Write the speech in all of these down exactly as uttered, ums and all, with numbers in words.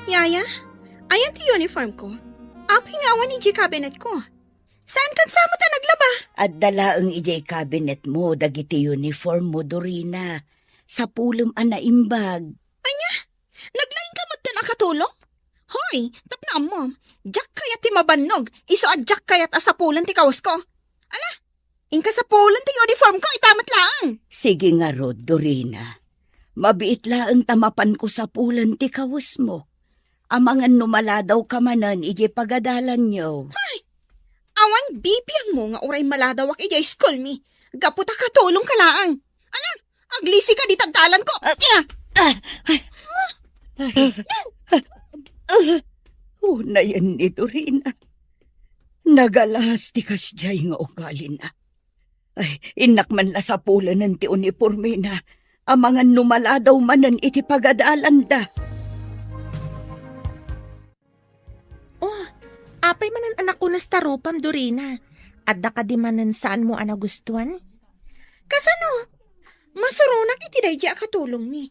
Yaya, ayan ti uniform ko. Apay nga awan idiay cabinet ko? Saan kan sa met a naglaba? Adda laeng idiay cabinet mo dagiti uniform mo, Dorina. Sapulem a naimbag. Ania? Naglaing ka met a katulong? Hoy, tapno ammom, diak kayat ti mabannog, isu a diak kayat a sapulen ti kawas ko. Ala, inka sapulen ti uniform ko, ita met laeng. Sige ngarud, Dorina. Mabiit laeng ta mapanko sapulen ti kawes mo. Amangan no maladaw ka manen idiay pagadalanyo. Hay! Awan bibiangmo nga uray maladawak idiay school mi. Gapu ta katulong ka laeng. Ala, aglisi ka dita dalan ko. Ah, ah, ah, ah, ah, unayen ni Dorina. Nagalas ti kasdiay nga ugalina. Ay, innak man la sapulenen ti unipormena. Amangan no maladaw manen iti pagadalanda. Oh, apay manen a nakunas ta rupam, Dorina? Adda kadi manen saanmo a nagustuan? Kasano? Masuronak iti daydi a katulongmi.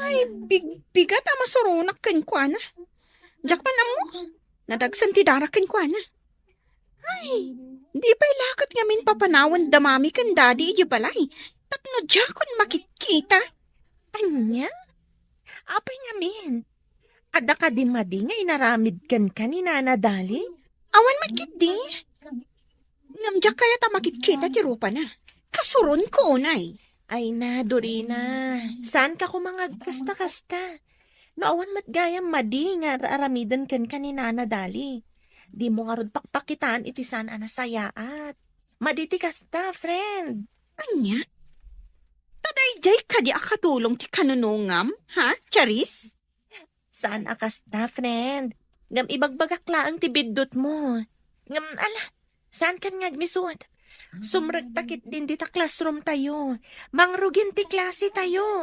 Ay, big-, bigat a masuronak kenkuana. Diak man ammo, nadagsen ti darak kenkuana. Ay, di pay la ket ngamin papanawan da mami ken dadi idiay balay tapno diakon makitkita. Ania? Apay ngamin? Adda kadi madi nga inaramid kenka ni Nana Dali? Awan met ketdi. Ngem diak kayat a makitkita ti rupana. Kasuronko unay. Ay na, Dorina. Saanka koma nga agkasta-kasta? No awan met gayam madi nga ar-aramiden kenka ni Nana Dali, dimo ngarud pakpakitaan iti saan a nasayaat. Madi ti kasta, friend. Ania? Ta daydiay kadi a katulong ti kanunongam, ha, Charis? Saan a kasta, friend. Ngem ibagbagak laeng ti biddutmo. Ngem ala, saankan nga agmisut. Sumrekta ketdin dita classroom tayo. Mangrugin ti klase tayo.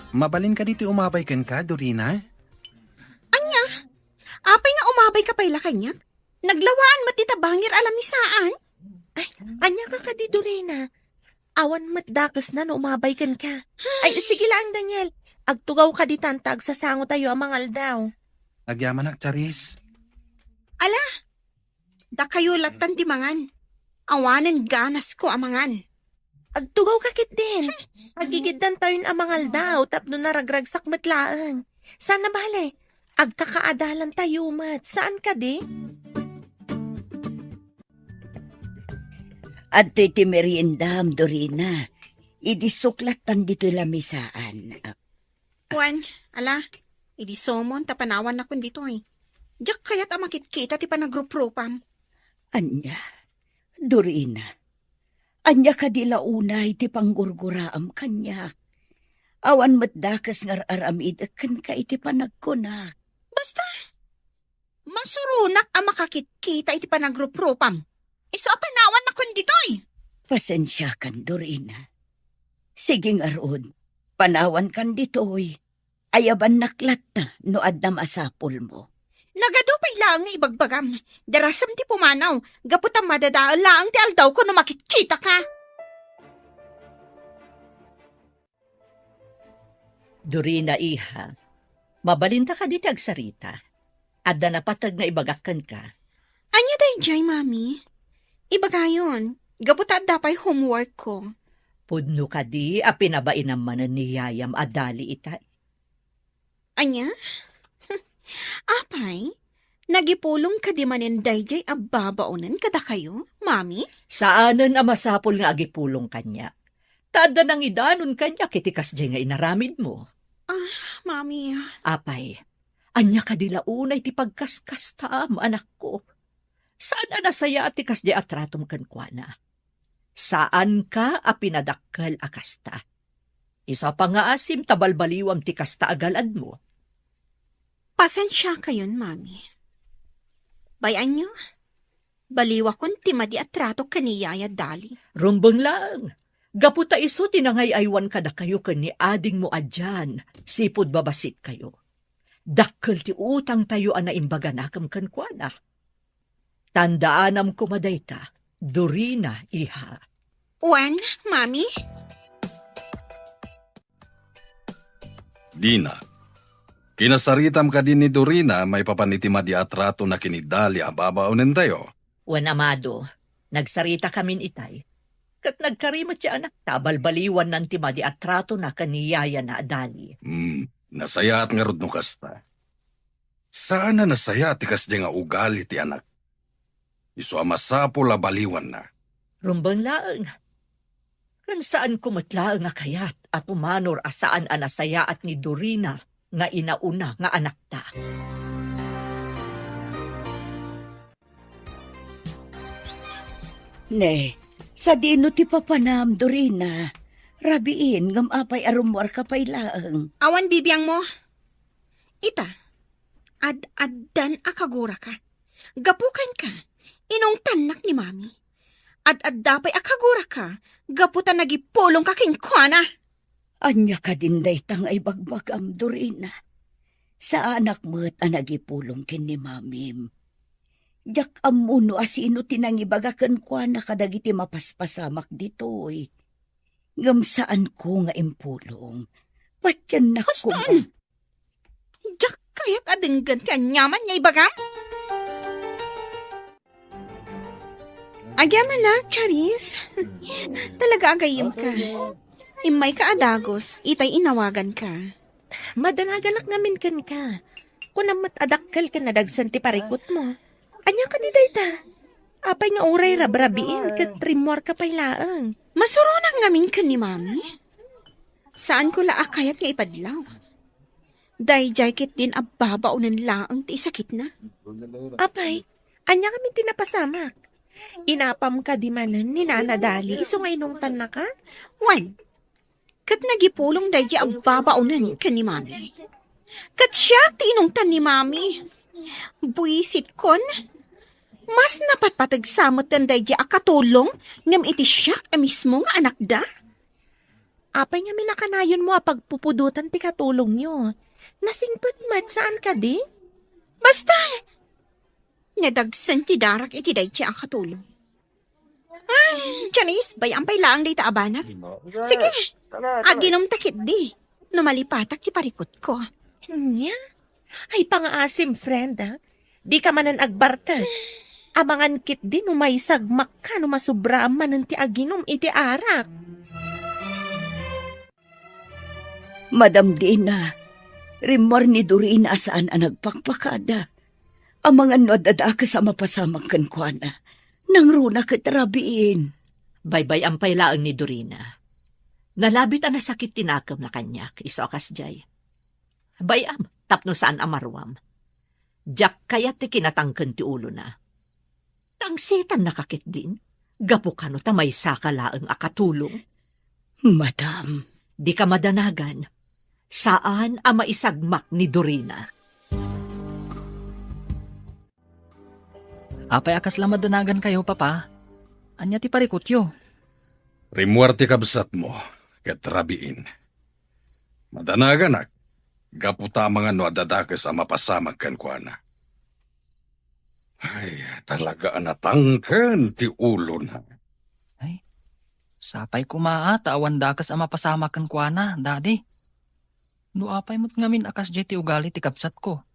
Mabalin kadi ti umabay kenka, Dorina? Ania? Apay nga umabay ka pay la kaniak? Naglawaan met dita bangir a lamisaan. Ay, ania ka kadi, Dorina? Awan met dakesna no umabay kenka. Ay, sige lang, Daniel. Agtugaw ka ditan ta agsasango tayo a mangaldaw. Agyamanak, Charis. Ala, dakayo lattan ti mangan. Awanen ganas ko a mangan. Agtugaw ka ketdin. Agigiddan tayon a mangaldaw tapno naragragsak met laeng. Saan a bale, agkakaadalan tayo met. Saan kadi? Adtoy ti meriendam, Dorina. Idi suklattan ditoy lamisaan. Wen, ala, idi sumon ta panawannakon ditoy. Diak kayat a makitkita ti panagruprupam. Ania, Dorina, ania kadi la unay ti panggurguraam kaniak? Awan met dakes nga ar-aramidek kenka iti panagkunak. Basta, masuronak a makakitkita iti panagruprupam. Isu a panawannakon ditoy. Pasensiakan, Dorina. Sige ngarud, panawankan ditoy. Ayabannak latta no adda masapulmo. Nagadu pay laeng nga ibagbagam. Darasem ti pumanaw, gapu ta madadael laeng ti aldawko no makitkitaka. Dorina, iha, mabalinta kadi ti agsarita? Adda napateg nga ibagak kenka. Ania daydiay, Mami? Ibagayon, gapu ta adda pay homework ko. Pudno kadi a pinabainam manen ni yayam a Dali itay? Ania? Apay, nagipulong kadi manen daydiay a babaonen kadakayo, Mami? Saanen a masapul nga agipulong kaniak. Ta adda nangidanon kaniak iti kasdiay nga inaramidmo. Ah, Mami. Apay, ania kadi la unay ti pagkaskastaam, anakko? Saan a nasayaat ti kasdiay a tratom kenkuana. Saanka a pinadakkel a kasta. Isu a pangngaasim ta balbaliwam ti kasta a gal-admo. Pasensiakayon, Mami. Bay-anyo, baliwakon ti madi a trato ken ni Yaya Dali. Rumbeng laeng, gapu ta isu ti nangay-aywan kadakayo ken ni adingmo a Jan, sipud babasitkayo. Dakkel ti utangtayo a naimbaganakem kenkuana. Tandaanam koma dayta, Dorina, iha. Wen, Mami? Dina, kinasaritam kadi ni Dorina maipapan iti madi a tratona ken ni Dali a babaonentayo? Wen, amado, nagsaritakamin itay. Ket nagkari met ti anakta a balbaliwannan ti madi a tratona ken ni yayana a Dali. Hmm, nasayaat ngarud no kasta. Saan a nasayaat ti kasdiay nga ugali ti anak. Isu a masapul a baliwanna. Rumbeng laeng. Ken saanko met laeng a kayat a tumanor a saan a nasayaat ni Dorina nga inauna nga anakta. Ne, sadino ti papanam, Dorina? Rabiin, ngem apay a rummuarka pay laeng? Awan bibiangmo. Ita, ad-addan a kaguraka. Gapu kenka, inungtannak ni Mami. Ad-adda pay a kaguraka, gapu ta nagipulongka kenkuana. Ania kadin dayta nga ibagbagam, Dorina? Saanak met a nagipulong ken ni Mamim. Diak ammo no asino ti nangibaga kenkuana kadagiti mapaspasamak ditoy. Ngem saanko nga impulong. Patiennak koma. Diak kayat a denggen ti aniaman nga ibagam. Agyamanak, Charis. Talaga a gayyemka. Immayka a dagus, itay inawaganka. Madanaganak ngamin kenka. Kunam met a dakkel ken nadagsen ti parikutmo. Ania kadi dayta? Apay nga uray rabrabiin ket rimmuarka pay laeng? Masuronak ngamin ken ni Mami. Saanko la a kayat nga ipadlaw. Daydiay ketdin a babaonen laeng ti isakitna. Apay, ania ngamin ti napasamak? Inapam kadi manen ni Nana Dali isu nga inungtannaka? Wen, ket nagipulong daydiay a babaonen ken ni Mami. Ket siak ti inungtan ni Mami. Buisitkon, mas napatpateg sa metten daydiay a katulong ngem iti siak a mismo nga anakda. Apay ngamin a kanayonmo a pagpupudotan ti katulongyo? Nasingpet met, saan kadi? Basta, nadagsen ti darak iti daydiay a katulong. Ah, Janice, bay-am pay laeng dayta a banag. Sige, aginumta ketdi no malipatak ti parikutko. Ania? Ay, pangaasim, friend, ah. Dika manen agbartek. Amangan ketdi no maisagmakka no masubraam manen ti aginum iti arak. Madam Dina, rimmuar ni Dorina a saan a nagpakpakada. Amangan no adda dakes a mapasamak kenkuana. Nangruna ket rabiin. Baybay-am pay laeng ni Dorina. Nalabit a nasakit ti nakemna kaniak, isu a kasdiay. Bay-am, tapno saan a maruam. Diak kayat ti kinatangken ti ulona. Tangsitannaka ketdin, gapu kano ta maysaka laeng a katulong. Madam. Dika madanagan. Saan a maisagmak ni Dorina. Apay a kasla madanagankayo, Papa? Ania ti parikutyo? Rimmuar ti kabsatmo, ket rabiin. Madanaganak, gapu ta amangan no adda dakes a mapasamak kenkuana. Ay, talaga a natangken ti ulona. Ay, sapay koma a ta awan dakes a mapasamak kenkuana, Daddy. No apay met ngamin a kasdiay ti ugali ti kabsatko,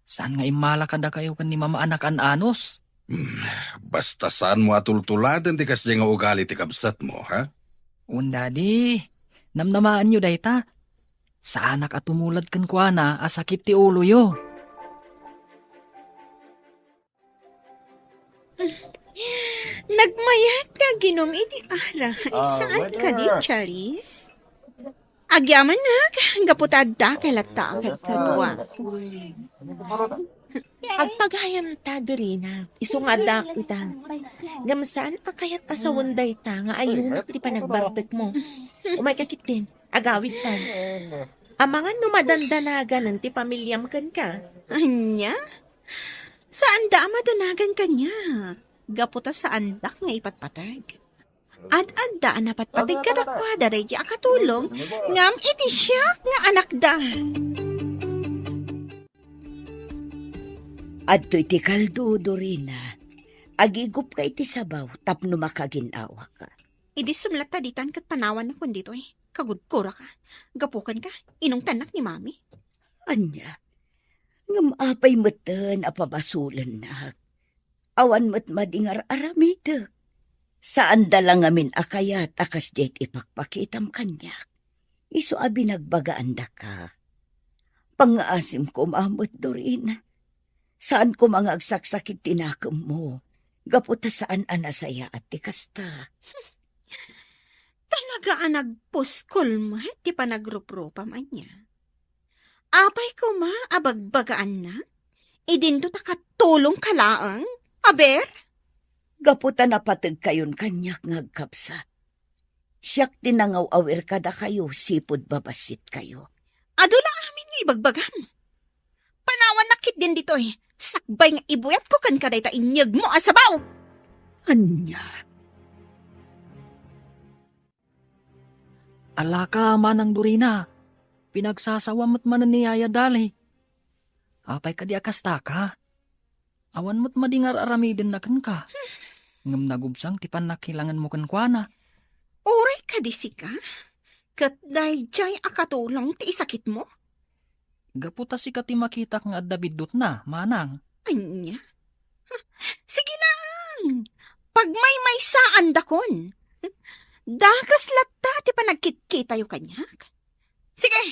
saan nga immala kadakayo ken ni Mama a nakaan-anos? Hmm, basta saanmo a tultuladen ti kasdiay nga ugali ti kabsatmo, ha? Wen, Daddy, namnamaanyo dayta. Saanak a tumulad kenkuana a sakit ti uloyo. Nagmayat ti aginum iti arak. Ah, saan kadi, Charis? Agyamanak, gapu ta adda kay latta a kadkadua. Agpagayam ta, Dorina. Isu nga adda ita. Ngem saan a kayat a sawen dayta nga ayunak ti panagbartekmo. Umayka ketdin, agawidtan. Amangan no madandanaganen ti pamiliam kenka. Ania? Saanda a madanagan kaniak, gapu ta saandak nga ipatpateg. Ad-adda a napatpateg kadakuada daydi a katulong, ngem iti siak nga anakda. Adtoy ti kaldo, Dorina. Agigupka iti sabaw tapno makagin-awaka. Idi sumlatta ditan ket panawanakon ditoy. kagudguraka. Gapu kenka, inungtannak ni Mami. Ania? Ngem apay metten a pabasolennak? Awan met madingar aramidek. Saanda la ngamin a kayat a kasdiay ti ipakpakitam kaniak. Isu a binagbagaandaka. Pangngaasim koma met, Dorina. Saan koma nga agsaksakit ti nakemmo. Gapu ta saan a nasayaat ti kasta. Talaga a nagpuskol met ti panagruprupam ania. Apay koma a bagbagaannak? Idinto ta katulongka laeng? Aber? Gapu ta napategkayon kaniak nga agkabsat. Siak ti nangaw-awir kadakayo sipud babassitkayo. Adu la amin nga ibagbagam. Panawannak ketdin ditoy, sakbay nga ibuyatko kenka dayta inyegmo a sabaw. Ania? Alaka, Manang Dorina, pinagsasawam met manen ni Yaya Dali. Apay kadi a kastaka? Awan met madingar aramidenna kenka. Ngem nagubsang ti pannakilangenmo kenkuana. Uray kadi sika, ket daydiay a katulong ti isakitmo? Gapu ta sika ti makitak nga adda biddutna, Manang. Ania? Sige laeng, pagmaymaysaandakon. Dakes latta ti panagkitkitayo kaniak. Sige,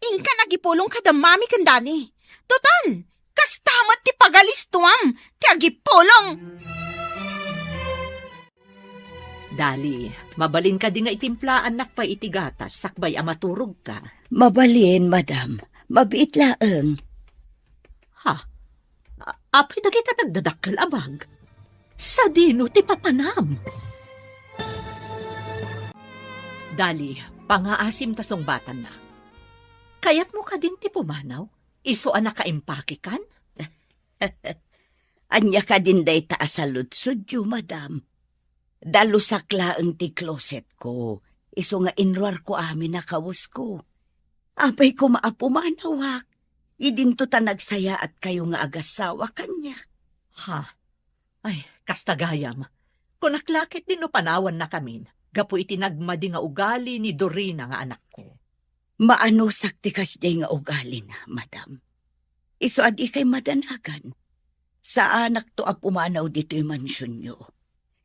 inkan agipulong kada Mami ken Daddy. Total, kasta met ti pagalistuam ti agipulong. Dali, mabalin kadi nga itimplaannak pay iti gatas sakbay a maturogka? Mabalin, madam. Mabiit laeng. Ha? A-, apay dagita nagdadakkel a bag? Sadino ti papanam? Dali, pangaasim ta sungbatanna. Kayatmo kadin ti pumanaw? Isu a nakaimpakekan? Ania kadin dayta a saludsodyo, madam? Dalusak laeng ti closetko, isu nga inruarko amin a kawesko. Apay koma a pumanawak, idinto ta nagsayaatkayo nga agassawa kaniak. Ha? Ay, kasta gayam. Kunak la ketdi no panawannakamin gapu iti nagmadi nga ugali ni Dorina nga anakko. Maanusak ti kasdiay nga ugalina, madam. Isu a dikay madanagan. Saanakto a pumanaw ditoy mansionyo.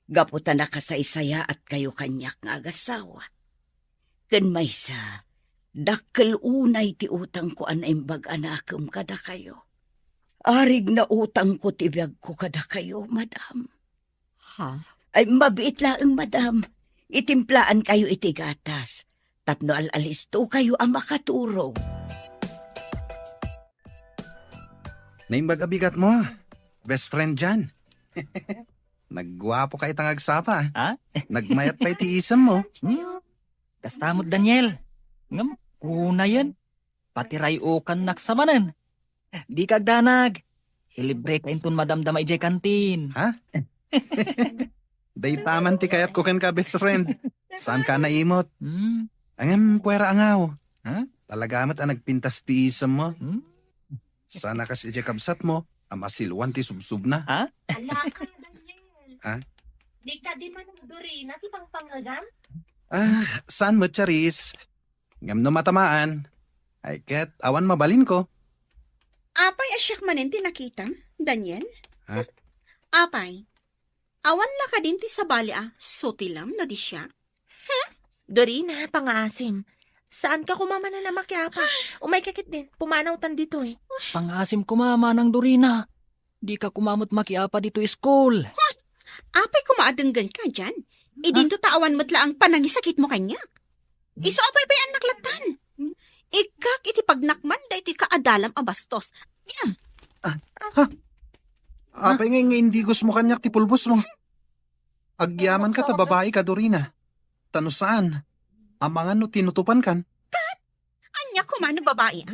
Gapu ta nakasaysayaatkayo kaniak nga agassawa. Ken maysa, dakkel unay ti utangko a naimbag a nakem kadakayo. Arig na utangko ti biagko kadakayo, madam. Ha? Ay, mabiit laeng, madam. Itimplaankayo iti gatas tapno al-alistokayo a makaturog. Naimbag a bigatmo, best friend Jan. Nagguapoka ita nga agsapa. Ha? Nagmayat pay ti isemmo. Hmm? Kasta met, Daniel. Ngem, unayen, patiray-okannak sa manen. Dika agdanag. Ilibreka inton madamdama idiay kantin. Ha? Dayta man ti kayatko kenka, best friend. Saanka naimot. Hmm. Ngem, puera angaw. Ha? Talaga met a nagpintas ti isemmo. Hmm? Saan a kas idiay kabsatmo a masiluan ti subsubna. Ha? Alaka, Daniel. Ha? Di kadi man Dorina ti pangpangagam? Ah, saan met, Charis? Ngem no matamaan, ay ket awan mabalinko. Apay a siak manen ti nakitam, Daniel? Ha? Apay, awan la kadin ti sabali a sutilem no di siak? Hmm? Dorina, pangaasim. Saanka koma manen a makiapa. Umayka ketdin, pumanawtan ditoy. Pangaasim koma, Manang Dorina. Dika koma met makiapa ditoy school. Hoy! Apay koma a denggenka, Jan? Idinto ta awan met laeng panangisakitmo kaniak. Isu a paypayannak lattan. Ikkak iti pagnakman daytoy kaadalam a bastos. Nya! Ah, ha? Apay ngay nga indigosmo kaniak ti pulbosmo? Agyamanka ta babaika, Dorina. Ta no saan, amangan no tinutopankan. Ania koma no babaik?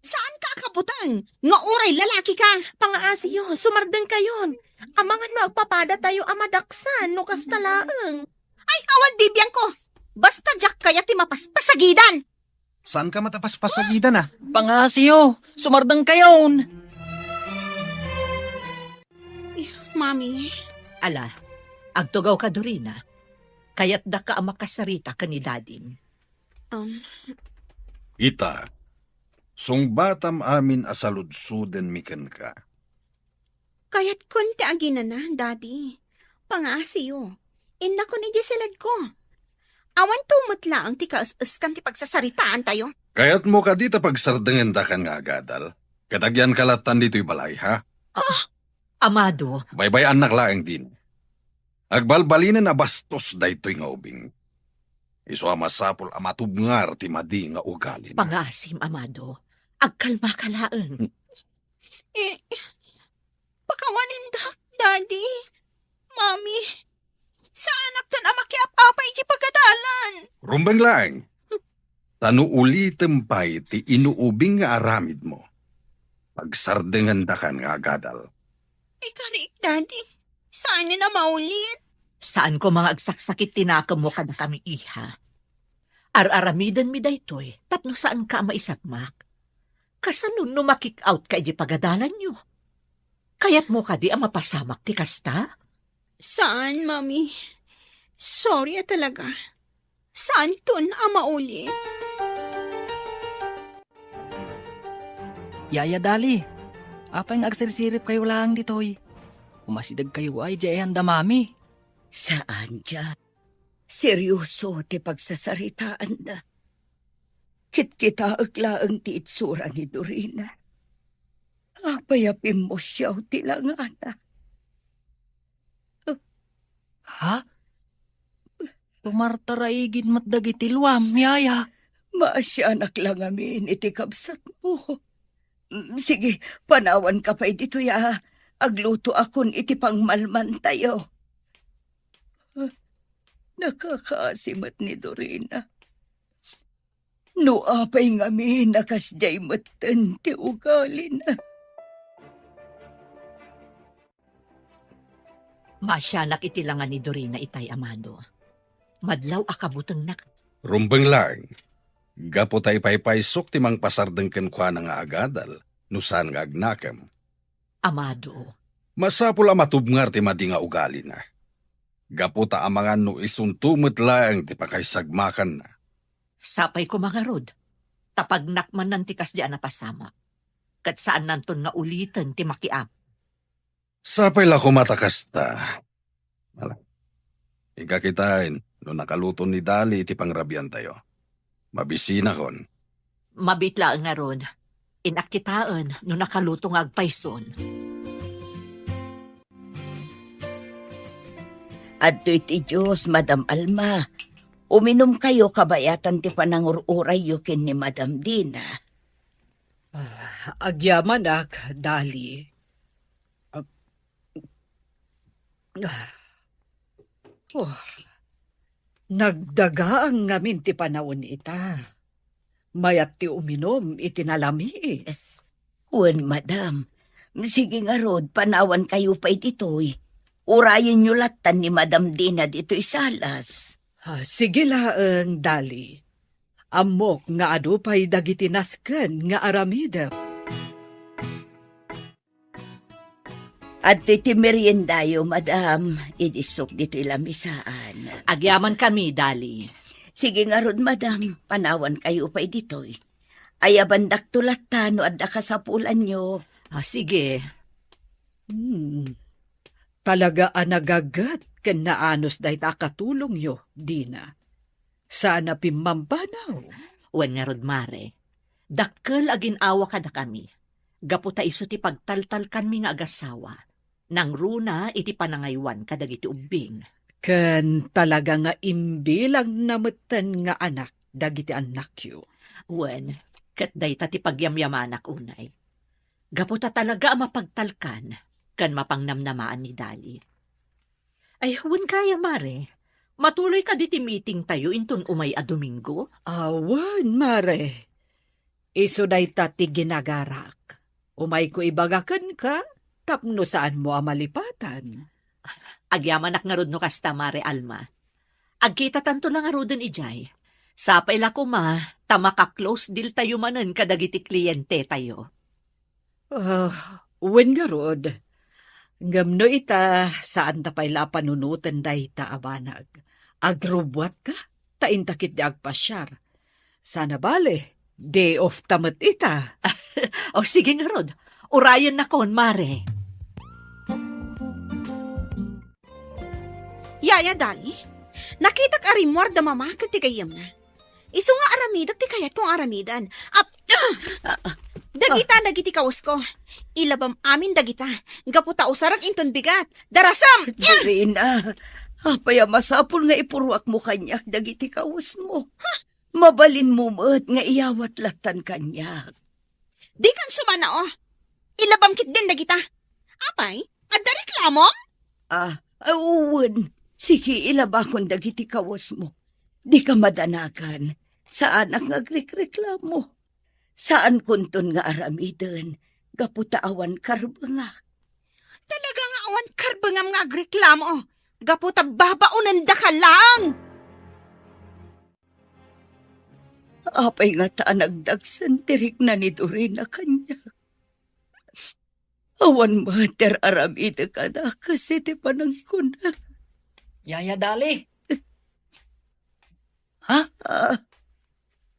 Saanka a kabuteng nga uray lalakika? Pangaasiyo, sumardengkayon. Amangan no agpapadatayo a madaksan no kasta laeng. Ay, awan di biangko. Basta diak kayat ti mapaspasagidan. Saanka met a paspasagidan, a? Pangaasiyo, sumardengkayon. Mami. Ala, agtugawka, Dorina. Kayatdaka a makasarita ken ni Dadim. Um, Ita, sungbatam amin a saludsodmi kenka. Kayatkon ti aginana, Daddy. Pangaasiyo. Innakon idiay siledko. Awan to met laeng ti kaes-eskan ti pagsasaritaantayo. Kayatmo kadi ta pagsardengendakan nga agadal? Ket agyanka lattan ditoy balay, ha? Ah! Amado. Baybay-annak laeng din. Agbalbalinen a bastos daytoy nga ubing. Isu a masapul a matubngar ti madi nga ugalina. Pangaasim, Amado. Agkalmaka laeng. Eh, pakawanindak, Daddy, Mami. Saanakton a makiap-apa iti pagadalan. Rumbeng laeng. Ta no ulitem pay ti inuubing nga aramidmo, pagsardengendakan nga agadal. Ikariik, Daddy. Saanen a maulit. Saan koma nga agsaksakit ti nakemmo kadakami, iha. Ar-aramidenmi daytoy tapno saanka a maisagmak. Kasano no ma-kick out ka iti pagadalanyo? Kayatmo kadi a mapasamak ti kasta? Saan, Mami. Sorry a talaga. Saanton a maulit. Yaya Dali, apay nga agsirsiripkayo laeng ditoy? Umasidegkayo ay diay ayan da Mami. Saan, Jack. Serioso ti pagsasaritaanda. Kitkitaek laeng ti itsura ni Dorina. Apay a pimmusiaw ti langana. Ha? Tumartaraigid met dagiti luam, yaya. Maasianak la ngamin iti kabsatmo. Mm, sige, panawanka pay ditoy a aglutoakon iti pangmalmantayo. Ah, nakakaasi met ni Dorina. No apay ngamin a kasdiay metten ti ugalina. Maasianak iti langa ni Dorina itay, Amado. Madlaw a kabutengnak. Rumbeng laeng. Gapu ta ipaypaysok ti mangpasardeng kenkuana nga agadal, no saan nga agnakem. Amado. Masapul a matubngar ti madi nga ugalina. Gapu ta amangan no isunto met laeng ti pakaisagmakanna. Sapay koma ngarud, ta pagnak manen ti kasdi a napasamak. Ket saannanton nga uliten ti makiap. Sapay la koma ta kasta. Ala. Inka kitaen no nakaluton ni Dali iti pangrabiantayo. Mabisinakon. Mabiit laeng ngarud. Innak kitaen no nakaluto nga agpayson. Adtoy ti juice, Madam Alma. Uminumkayo kabayatan ti panangur-urayyo ken ni Madam Dina. Ah, agyamanak, Dali. Ah, ah. Oh, nagdagaang ngamin ti panawen ita. Mayat ti uminum iti nalamiis. Wen, madam. Sige ngarud, panawankayo pay ditoy. Urayenyo lattan ni Madam Dina ditoy salas. Ah, sige laeng, Dali. Ammok nga adu pay dagiti nasken nga aramidem. Adtoy ti meriendayo, madam, idi isok ditoy lamisaan. Agyamankami, Dali. Sige ngarud, madam, panawankayo pay ditoy. Ayabandakto latta no adda kasapulanyo. Ah, sige. Hmm. Talaga a nagaget ken naanus dayta a katulongyo, Dina. Saan a pimmambanaw. Wen ngarud, Mare, dakkel a gin-awa kadakami, gapu ta isu ti pagtaltalkanmi nga agasawa, nangruna iti panangaywan kadagiti ubbing. Ken talaga nga imbilangna metten nga anak dagiti annakyo. Wen, ket dayta ti pagyamyamanak unay. Gapu ta talaga a mapagtalkan ken mapangnamnamaan ni Dali. Ay, wen gayam, Mare. Matuloy kadi ti meetingtayo inton umay a Domingo? Awan, Mare. Isu dayta ti ginagarak. Umayko ibaga kenka tapno saanmo a malipatan. Agyamanak ngarud no kasta, Mare Alma. Agkitatanto la ngaruden idiay. Sapay la koma ta maka-close deal tayo manen kadagiti klientetayo. Ah, wen ngarud. Ngem no ita, saanta pay la a panunoten dayta a banag. Agrubbuatka, ta inta ketdi agpasiar. Sana bale, day off ta met ita. O, sige ngarud. Urayennakon, Mare. Yaya Dali, nakitak a rimmuar da Mama ket ti gayyemna. Isu nga aramidek ti kayatko nga aramiden. Ap-, ah! Dagita dagiti kawesko. Ilabam amin dagita. Gapu ta usarek inton bigat. Darasam! Dorina, apay a masapul nga ipuruakmo kaniak dagiti kawesmo? Mabalinmo met nga iyawat lattan kaniak. Dikan sumano. Ilabam ketdin dagita. Apay, adda reklamom? Ah, wen. Sige, ilabakon dagiti kawesmo. Dika madanagan. Saanak nga agrekreklamo. Saankonton nga aramiden gapu ta awan karbengak. Talaga nga awan karbengam nga agreklamo gapu ta babaonendaka laeng. Apay ngata a nagdagsen ti rikna ni Dorina kaniak? Awan met ti ar-aramidek a dakes iti panagkuna. Yaya Dali. Ha? Ah.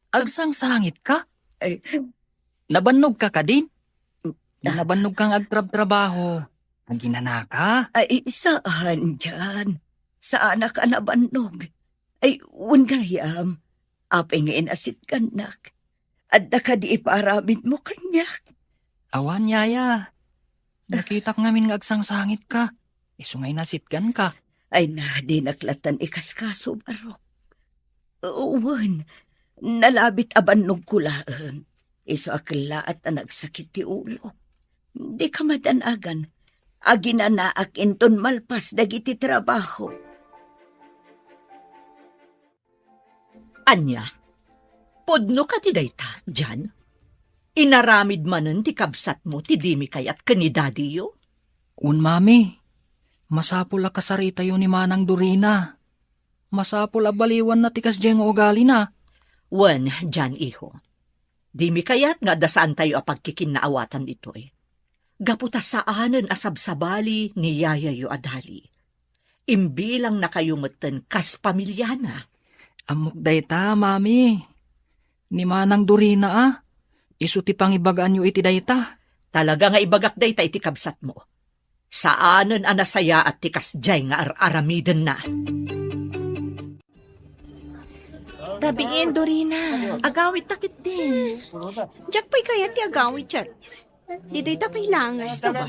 Agsangsangitka? Ay. Nabannogka kadin? Ah. Nabannogka nga agtrabtrabaho. Aginanaka? Ay, saan, Jan. Saanak a nabannog. Ay, wen gayam. Apay nga inasitgannak? Adda kadi ipaaramidmo kaniak? Awan, Yaya. Nakitak ngamin nga agsangsangitka. Isu nga inasitganka. Ay na, dinak lattan ikaskaso, Barok. Wen, nalabit a bannogko laeng. Isu a kellaat a nagsakit ti ulok. Dika madanagan. Aginanaak inton malpas dagiti trabaho. Ania? Pudno kadi dayta, Jan? Inaramid manen ti kabsatmo ti dimi kayat ken ni dadiyo? Wen, Mami. Masapul a kasaritayo ni Manang Dorina. Masapul a baliwanna ti kasdiay nga ugalina. Wen, Jan, iho. Dimi kayat nga adda saantayo a pagkikinnaawatan ditoy. Gapu ta saanen a sabsabali ni yayayo a Dali. Imbilangnakayo metten kas pamiliana. Ammok dayta, Mami. Ni Manang Dorina a, isu ti pangibagaanyo iti dayta. Talaga nga ibagak dayta iti kabsatmo. Saanen a nasayaat ti kasdiay nga ar-aramidenna. Rabiin, Dorina. Agawidta ketdin. Diak pay kayat ti agawid, Charis. Ditoyta pay langas, diba?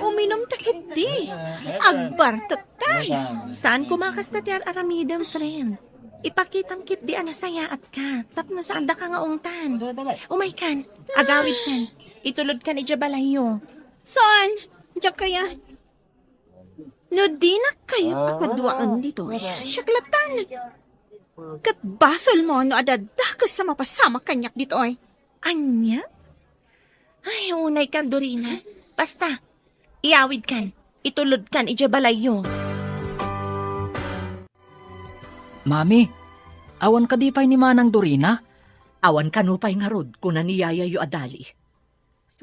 Uminumta ketdi. Agbartekta. Saan koma kasta ti ar-aramidem, friend. Ipakitam ketdi a nasayaatka tapno saandaka nga ungtan. Umaykan, agawidkan. Itulodkan idiay balayyo. Saan? Diak kayat. No dinak kayat a kaduaen ditoy, siak lattan. Ket basolmo no adda dakes a mapasamak kaniak ditoy. Ania? Ay, unaykan, Dorina. Basta, iyawidkan, itulodkan idiay balayyo. Mami, awan kadi pay ni Manang Dorina? Awan kano pay ngarud, kuna ni yayayo a Dali.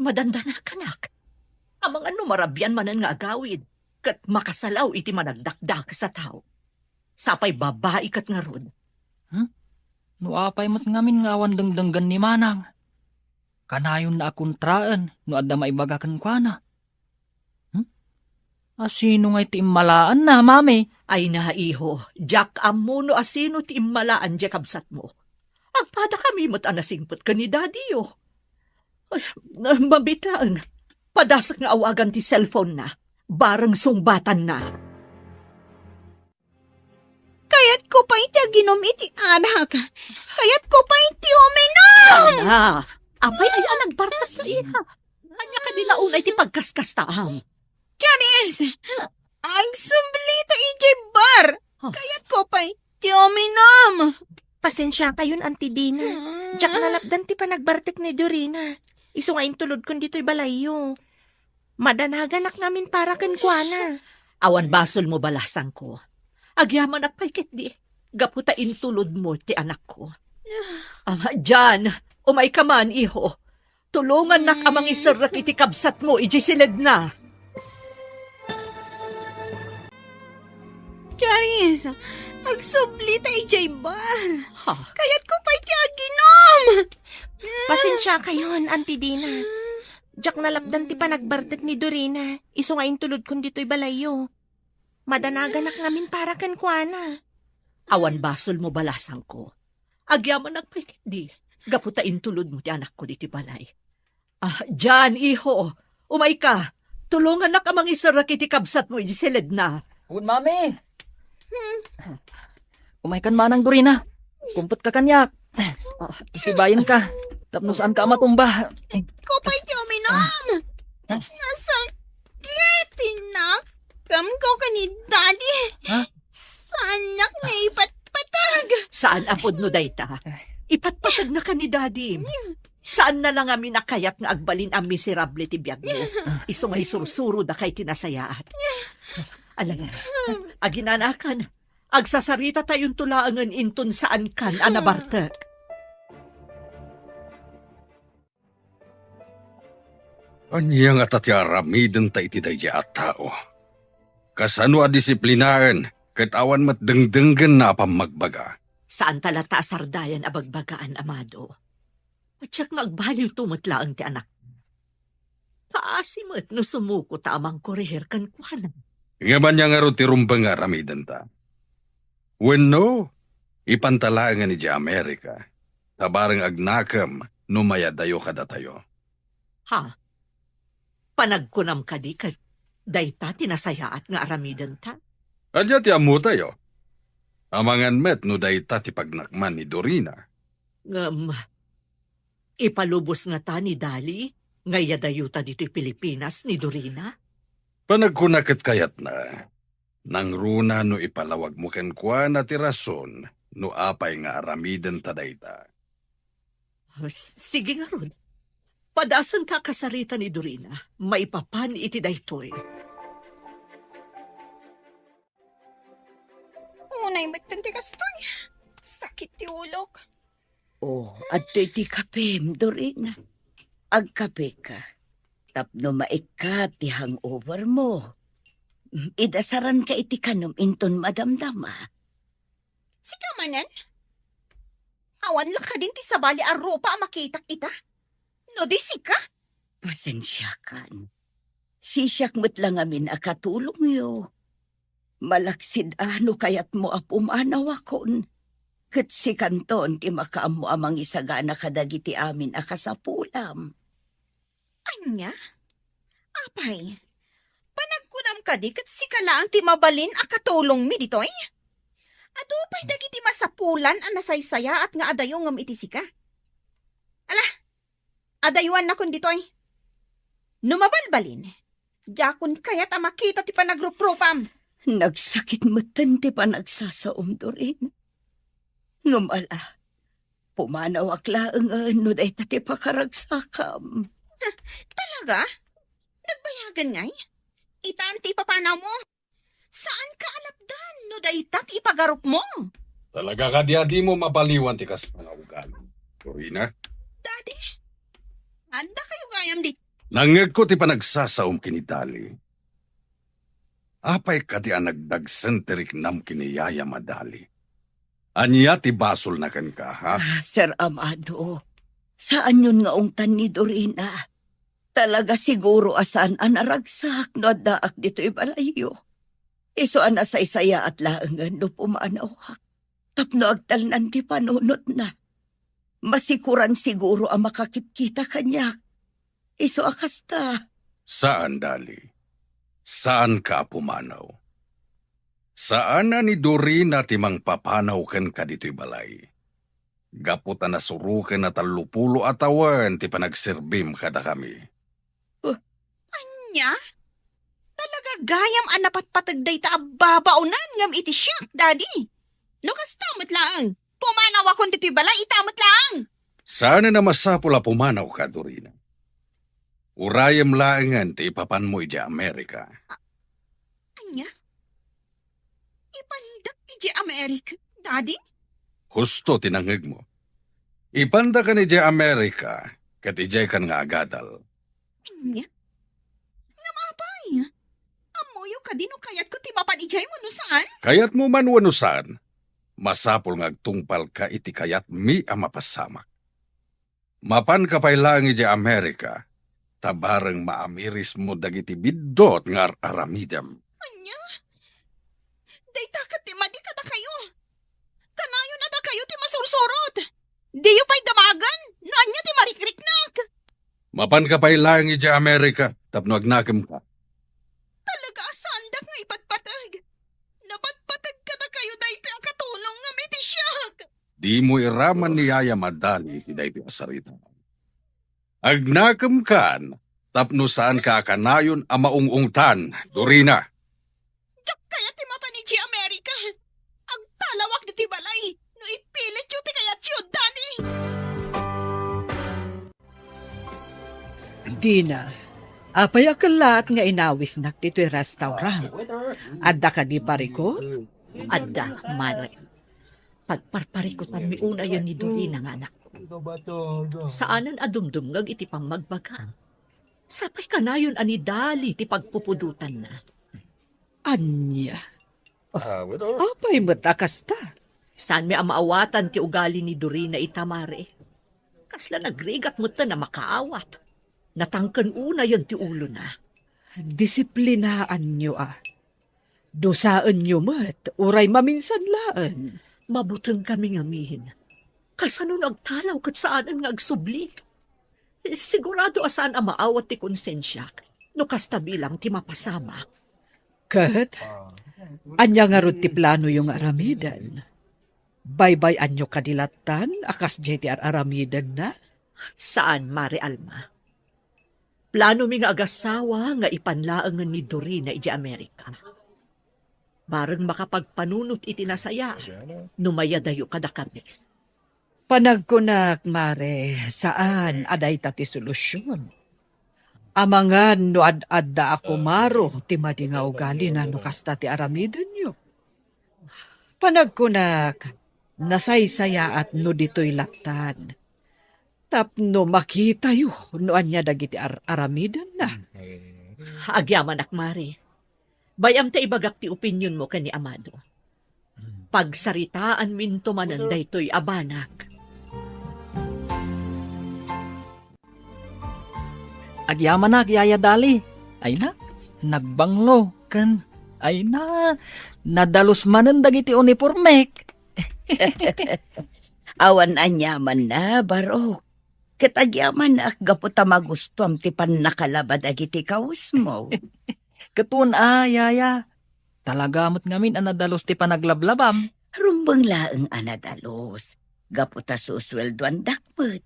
Madandanakanak. Amangan no marabian manen nga agawid, ket makasalaw iti managdakdakes a tao. Sapay babai ket ngarud. Hmm? No apay met ngamin nga awan dengdenggen ni Manang? Kanayonna a kontraen no adda maibaga kenkuana. Hmm? Asino ngay ti immalaanna, Mami? Ay na, iho, diak ammo no asino ti immalaan diay kabsatmo. Agpadakami met a nasingpet ken ni Dadiyo. Ay, mabitaen. Padasek nga awagan ti cellphone-na. Bareng sungbatanna. Kayatko pay ti aginum iti arak. Kayatko pay ti uminum! Ana, apay aya a nagbartek ta iha? Ania kadi la unay ti pagkaskastaam? Charis! Agsublita idiay bar! Huh? Kayatko pay ti uminum! Pasensiakayon, Auntie Dina. Hmm. Diak nalapdan ti panagbartek ni Dorina. Isu nga intulodkon ditoy balayyo. Madanaganak ngamin para kenkuana. Awan basolmo, balasangko. Agyamanak pay ketdi, gapu ta intulodmo ti anakko. Ah, Jan, umayka man, iho. Tulongannak a mangiserrek iti kabsatmo idiay siledna. Charis, Agsubli ta idiay bar. Ha? Kayatko pay ti aginom. Pasensiakayon, Auntie Dina. Diak nalapdan ti panagbartek ni Dorina, isu nga intulodkon ditoy balayyo. Madanaganak ngamin para kenkuana. Awan basolmo, balasangko. Agyamanak pay ketdi, gapu ta intulodmo ti anakko ditoy balay. Ah, Jan, iho, umayka. Tulongannak a mangiserrek iti kabsatmo idiay siledna. Wen, Mami. Umaykan manang, Dorina. Kumpetka kaniak. Ah, sibayenka. Tapno saanka a matumba. Kupay ti uminom. Nasakit ti nakemko ken ni Daddy. Ha? Saannak nga ipatpateg. Saan a pudno dayta. Ipatpategnaka ni Daddy. Saanna la ngamin a kayat nga agbalin a miserable ti biagmo. Isu nga isursurodaka iti nasayaat. Ala, aginanakan, agsasaritatayonto laengen inton saankan a nabartek. Ania ngata ti aramidenta iti daydiay a tao? Kasano a disiplinaen ket awan met dengdenggenna a pammagbaga? Saanta latta a sardayan a bagbagaan, amado. Diak nga agbaliwto met laeng ti anak. Paasi met no sumuko ta a mangkorehir kenkuana. Ngem ania ngarud ti rumbeng nga aramidenta? Wenno, ipanta laengen idiay Amerika, ta bareng agnakem no mayadayo kadatayo. Ha? Panagkunam kadi ket dayta ti nasayaat nga aramidenta? Ania ti ammotayo? Amangan met no dayta ti pagnakman ni Dorina. Ngem, ipalubos ngata ni Dali nga iyadayota ditoy Pilipinas ni Dorina? Panagkuna ket kayatna, nangruna no ipalawagmo kenkuana ti rason no apay nga aramidenta dayta. S-, sige ngarud. Padasenta a kasarita ni Dorina, maipapan iti daytoy. Unay metten ti kastoy. Sakit ti ulok. Oh, adtoy ti kapem, Dorina. Agkapeka. Tapno maikkat ti hangover mo. Idasaranka iti kanem inton madamdama. Sika manen? Awan la kadin ti sabali a rupa a makitak ita? No di sika? Pasensiakan. Sisiak met la ngamin a katulongyo. Malaksid a no kayatmo a pumanawakon, ket sikanton ti makaammo a mangisagana kadagiti amin a kasapulam. Ania? Apay, panagkunam kadi ket sika laeng ti mabalin a katulongmi ditoy? Adu pay dagiti masapulan a nasaysayaat nga adayongem iti sika. Ala, adayuannakon ditoy. No mabalbalin, diakon kayat a makita ti panagruprupam. Nagsakit metten ti panagsasaom, Doreen. Ngem ala, pumanawak laengen no dayta ti pakaragsakam. Talaga? Nagbayagen ngay? Itan ti ipapanawmo. Saanka a lapdan no dayta ti ipagarupmo. Talaga kadi a dimo mabaliwan ti kasta nga ugali, Dorina? Daddy, adda kayo gayam di. Nangngegko ti panagsasaom ken ni Dali. Apay kadi a nagdagsen ti riknam ken ni Yaya, Madali? Ania ti basolna kenka, ha? Ah, Sir Amado, saanyon nga ungtan ni Dorina. Talaga siguro a saan a naragsak no addaak ditoy balayyo. Isu a nasaysayaat laengen no pumanawak tapno agtalnan ti panunotna. Masikoran siguro a makakitkita kaniak. Isu a kasta. Saan, Dali. Saanka a pumanaw. Saan a ni Dorina ti mangpapanaw kenka ditoy balay. Gapu ta nasuroken a tallopulo a tawen ti panagserbim kadakami. Uh, ania? Talaga gayam a napatpateg dayta a babaonan ngem iti siak, Daddy. No kasta met laeng, pumanawakon ditoy balay ita met laeng. Saan a masapul a pumanawka, Dorina. Urayem laengen ti ipapanmo idiay Amerika. A-, ania? Ipandak idiay Amerika, Daddy? Husto ti nangngegmo. Ipandakan idiay Amerika, ket idiaykan nga agadal. Ania? Ngem apay? Ammoyo kadi no kayatko ti mapan idiay wenno saan? Kayatmo man wenno saan, masapul nga agtungpalka iti kayatmi a mapasamak. Mapanka pay laeng idiay Amerika, ta bareng maamirismo dagiti biddut nga ar-aramidem. Ania? Dayta ket ti madi kadakayo. Kanayon a dakayo ti masursurot. Diyo pay damagen no ania ti marikriknak. Mapanka pay laeng idiay Amerika tapno agnakemka. Talaga a saandak nga ipatpateg. Napatpateg kadakayo daytoy a katulong ngem iti siak. Dimo iraman ni Yaya Madali iti daytoy a sarita. Agnakemkan tapno saanka a kanayon a maung-ungtan, Dorina. Diak kayat ti mapan idiay Amerika. Agtalawak ditoy balay no ipilityo ti kayatyo, Daddy. Dina, apay a kellaat nga inawisnak ditoy restaurant? Adda kadi parikut? Adda, Mare. Pagparparikutanmi unayen ni Dorina nga anak. Saanen a dumdumngeg iti pammagbaga. Sapay kanayon a ni Dali ti pagpupudotanna. Ania? Ah, with her? Apay met a kasta? Saanmi a maawatan ti ugali ni Dorina ita, Mare. Kasla nagrigat metten a makaawat. Natangken unayen ti ulona. Disiplinaanyo a. Dusaenyo met, uray maminsan laeng. Mabutengkami ngamin. Kasano no agtalaw ket saanen nga agsubli? Sigurado a saan a maawat ti konsensiak no kasta bilang ti mapasamak. Ket, ania ngarud ti planoyo nga aramiden? Baybay-anyo kadi lattan a kasdiay ti ar-aramidenna? Saan, Mare Alma. Planomi nga agasawa nga ipan laengen ni Dorina idiay Amerika. Bareng makapagpanunot iti nasaya no mayadayo kadakami. Panagkunak, Mare, saan a dayta ti solusion. Amangan no ad-adda a kumaro ti madi nga ugalina no kasta ti aramidenyo. Panagkunak, nasaysayaat no ditoy lattan. Tapno makitayo no ania dagiti ar-aramidenna. Agyamanak, Mare. Bay-am ta ibagak ti opinionmo ken ni Amado. Pagsaritaanminto manen daytoy a banag. Agyamanak, Yaya Dali. Ay na, nagbanglo, ken, ay na, nadalus manen dagiti unipormek. Awan aniamanna, Barok. Ket agyamanak gapu ta magustuam ti pannakalaba dagiti kawesmo. Ket wen a, Yaya. Talaga met ngamin a nadalus ti panaglablabam. Rumbeng laeng a nadalus, gapu ta susueldoandak met.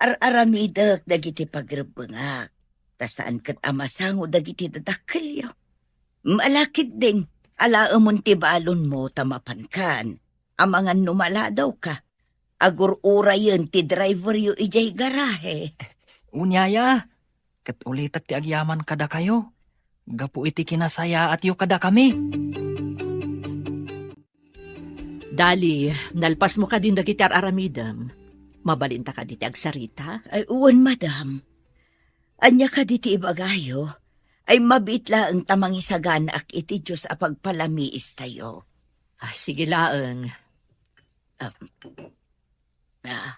Ar-aramidek dagiti pagrebbengak, ta saan ket a masango dagiti dadakkelyo. Ala ketdin, alaemon ti balonmo ta mapankan. Amangan no maladawka, agur-urayen ti driveryo idiay garahe. Wen, Yaya, ket ulitek ti agyaman kadakayo, gapu iti kinasayaatyo kadakami. Dali, nalpasmo kadin dagiti ar-aramidem. Mabalinta kadi ti agsarita? Ay, wen, madam. Ania kadi ti ibagayo? Ay, mabiit laeng ta mangisaganaak iti Dios a pagpalamiistayo. Ah, sige laeng. Ah, ah.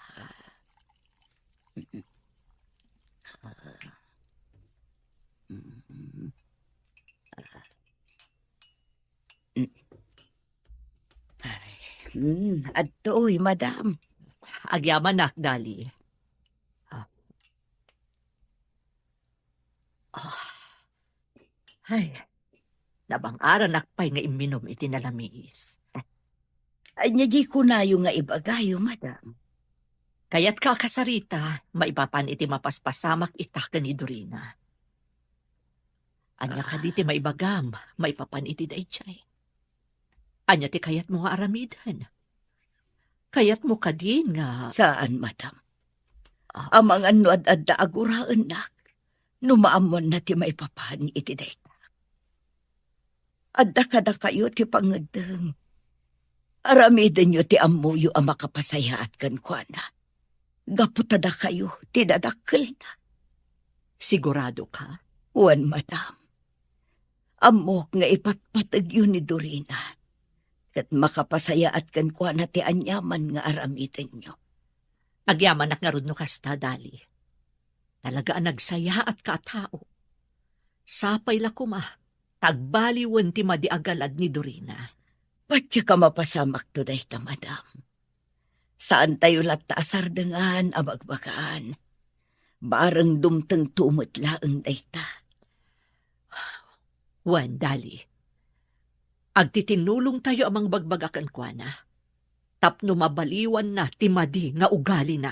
Ay, hmm, adtoy, madam. Agyamanak, Dali. Ah. Ah. Ay, nabang-aranak pay nga imminom iti nalamiis. Ania di kunayo nga ibagayo, madam? Kayatka a kasarita, maipapan iti mapaspasamak ita ken ni Dorina. Ania kadi ti maibagam, maipapan iti daydiay? Ania ti kayatmo nga aramiden? Kayatmo kadi nga Saan, madam. Ah. Amangan no ad-adda a guraennak, no maammoanna ti maipapan iti dayta. Adda kadakayo ti pangngeddeng. Aramidenyo ti ammoyo a makapasayaat kenkuana. Gapu ta dakayo ti dadakkelna. Sigurado ka? Wen, madam. Ammok nga ipatpategyo ni Dorina. ket makapasayaat kenkuana ti aniaman nga aramidenyo. Agyamanak ngarud no kasta, Dali. Talaga a nagsayaatka a tao. Sapay la koma, ta agbaliwen ti madi a galad ni Dorina. Patiek a mapasamakto dayta, madam. Saantayo latta a sardengan a bagbagaan. Bareng dumtengto met laeng dayta. Wen, Dali. Agtitinulongtayo a mangbagbaga kenkuana tapno mabaliwanna ti madi nga ugalina.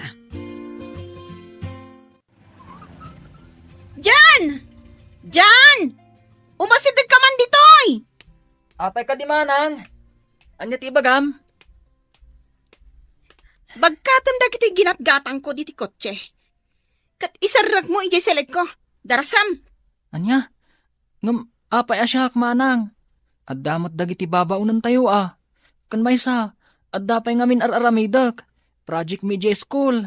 Jan! Jan! Umasidegka man ditoy! Apay kadi, manang? Ania ti ibagam? Bagkatem dagiti ginatgatangko diti kotse. Ket iserrekmo idiay selekko. Darasem. Ania? Ngem apay a siak, manang? Adda met dagiti babaonentayo a. Ken maysa, adda pay ngamin ar-aramidek. Project mi idiay school.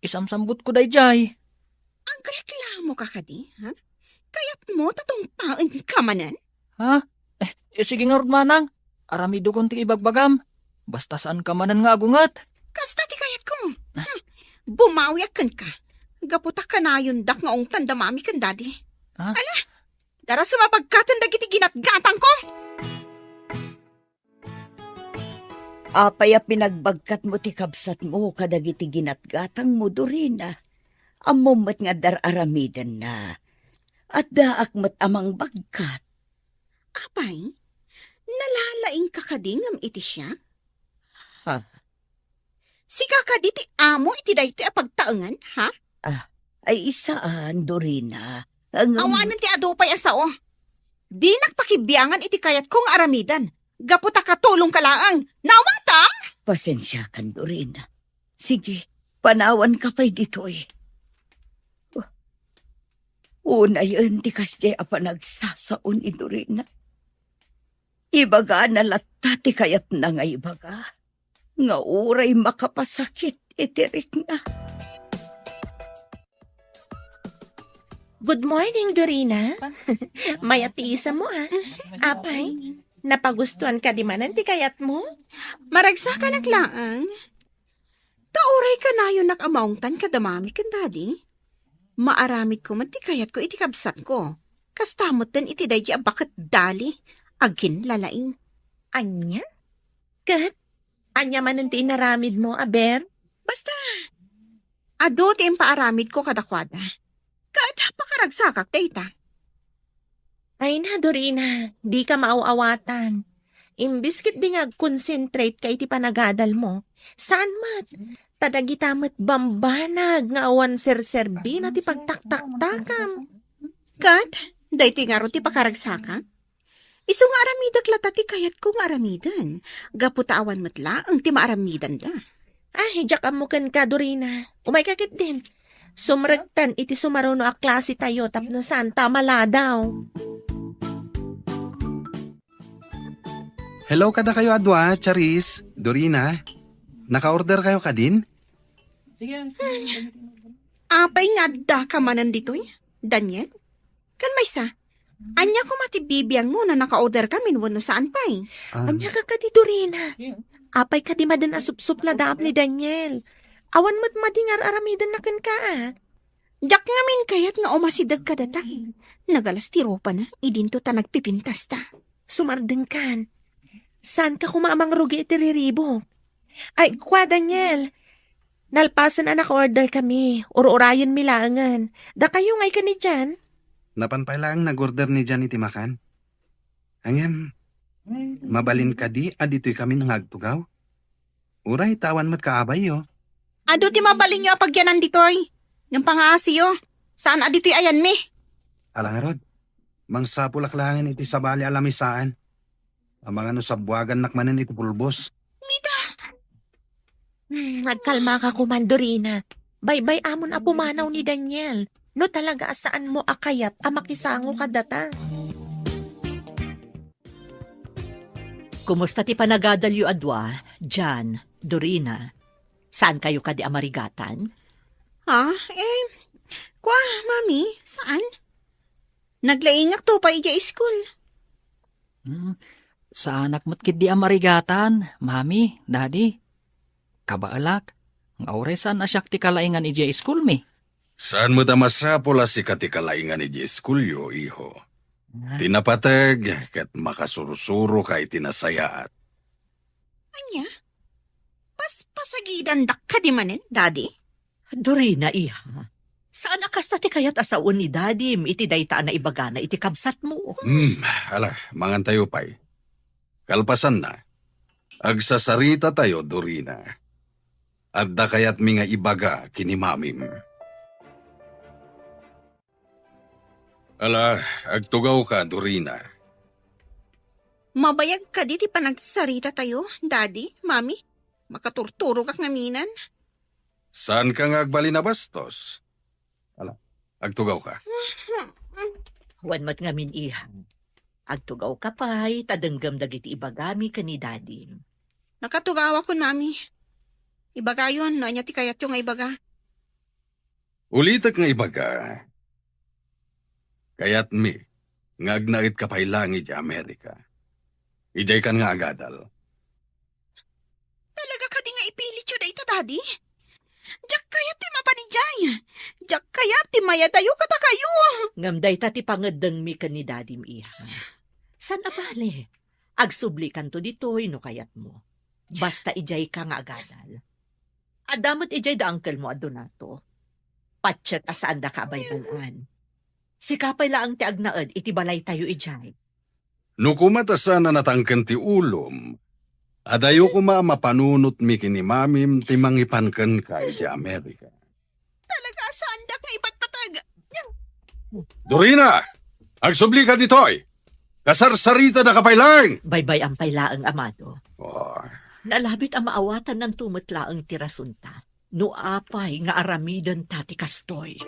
Isamsambutko daydiay. Agreklamoka kadi, ha? Kayatmo ta tungpaenka manen? Ha? Eh, eh, sige ngarud, manang. Aramidekon ti ibagbagam. Basta saanka manen nga agunget. Kasta ti kayatko. Ah. Hmm. Bumawiak kenka. Gapu ta kanayondak nga ungtan da mami ken dadi. Ah? Ala, darasem a bagkaten dagiti ginatgatangko. Apay a pinagbagkatmo ti kabsatmo kadagiti ginatgatangmo, Dorina? Ammom met nga adda ar-aramidenna. Addaak met a mangbagkat. Apay, nalalaingka kadi ngem iti siak? Ha? Sika kadi ti amo iti daytoy a pagtaengan, ha? Ah, ay, saan, Dorina. Ang Awanen ti adu pay a sao. Dinak pakibiangan iti kayatko nga aramiden. Gapu ta katulongka laeng. Naawatam? Pasensiakan, Dorina. Sige, panawanka pay ditoy. Unayen ti kasdiay a panagsasao ni Dorina. Ibagana latta ti kayatna nga ibaga, nga uray makapasakit iti rikna. Good morning, Dorina. Mayat ti isammo, ah. Apay, napagustuan kadi manen ti kayatmo? Maragsakanak laeng. Ta uray kanayonnak a maungtan kada mami ken dadi, maaramidko met ti kayatko iti kabsatko. Kasta metten iti daydi a baket Dali, aginlalaing. Ania? Ket ania manen ti inaramidmo, aber? Basta, adu ti impaaramidko kadakuada. Ket pakaragsakak dayta. Ay na, Dorina, dika maaw-awatan. Imbes ketdi nga agconcentrate ka iti panagadalmo, saan met, ta dagita met bambanag nga awan serserbina ti pagtaktaktakam. Ket, daytoy ngarud ti pakaragsakak? Isu nga aramidek latta ti kayatko nga aramiden, gapu ta awan met laeng ti maaramidenda. Ah, diak ammo kenka, Dorina. Umayka ketdin. Sumrektan iti sumaruno a klase tayo tapno saan ta maladaw. Hello kadakayo a dua, Charis, Dorina. Naka-order kayo kadin? Apay nga addaka manen ditoy, Daniel? Ken maysa, ania koma ti bibiangmo no naka-order kamin wenno saan pay? Ah. Ania ka kadi, Dorina? Apay kadi maden a supsupnadaam ni Daniel? Awan met madi nga ar-aramidenna kenka, a? Diak ngamin kayat nga umasideg kadata. Nagalas ti rupana, idinto ta nagpipintas ta. Sumardengkan. Saanka koma a mangrugi iti riribuk? Ay, kua, Daniel. Nalpasen a naka-order kami. Ur-urayenmi laengen. Dakayo ngay ken ni Jan? Napan pay laeng nag-order ni Jan iti makan. Ngem, mabalin kadi a ditoy kami nga agtugaw? Uray ta awan met kaabayyo. Adu ti mabalinyo a pagyanan ditoy. Ngem pangaasiyo, saan a ditoy ayanmi. Ala ngarud, mangsapulak laengen iti sabali a lamisaan. Amangan no sabbuagannak manen iti pulbos. Mita! Hmm, agkalmaka koman, Dorina. Baybay-amon a pumanaw ni Daniel. No talaga a saanmo a kayat a makisango kadata. Kumusta ti panagadalyo a dua, Jan, Dorina? Saan kayo kadi a marigatan? Ha? Eh, kwa, Mami, saan? Naglaingak to pay idiay school. Hmm. Saanak met ketdi a marigatan, Mami, Daddy. Kabaelak, nga uray saan a siak ti kalaingan idiay iskulmi. Saan met a masapul a sika ti kalaingan idiay iskulyo, iho. Ah. Ti napateg ket makasursuroka iti nasayaat. Ania? Paspasagidandak kadi manen, Daddy? Dorina, iha. Saan a kasta ti kayat a sawen ni Dadim iti dayta a naibagana iti kabsatmo? Hmm, ala, mangantayo pay. Kalpasanna, agsasarita tayo, Dorina. Adda kayatmi nga ibaga ken ni Mamim. Ala, agtugawka, Dorina. Mabayag kadi ti panagsarita tayo, Daddy, Mami? Makaturturogak ngamin. Saanka nga agbalin a bastos? Ala, agtugawka. Wen met ngamin, iha. Agtugawka pay, ta denggem dagiti ibagami ken ni Dadim. Nakatugawakon, Mami. Ibagayon no ania ti kayatyo nga ibaga. Ulitek nga ibaga, kayatmi nga agnaedka pay laeng idiay Amerika. Idiaykan nga agadal. Talaga kadi nga ipilityo dayta, Daddy? Diak kayat ti mapan idiay. Diak kayat ti mayadayo kadakayo. Ngem dayta ti pangeddengmi ken ni Dadim, iha. Saan a bale, agsublikanto ditoy no kayatmo. Basta idiayka nga agadal. Adda met idiay da unclemo a Donato. Patiek a saandaka a baybayan. Sika pay laeng ti agnaed iti balaytayo idiay. No koma ta saan a natangken ti ulom, adayo koma a mapanunotmi ken ni Mamim ti mangipan kenka idiay Amerika. Talaga a saandak nga ibatbatag. Dorina! Agsublika ditoy! Kasarsaritadaka pay laeng! Baybay-am pay laeng, amado. Oh. Nalabit a maawatannanto met laeng ti rasunta no apay nga aramidenta ti kastoy.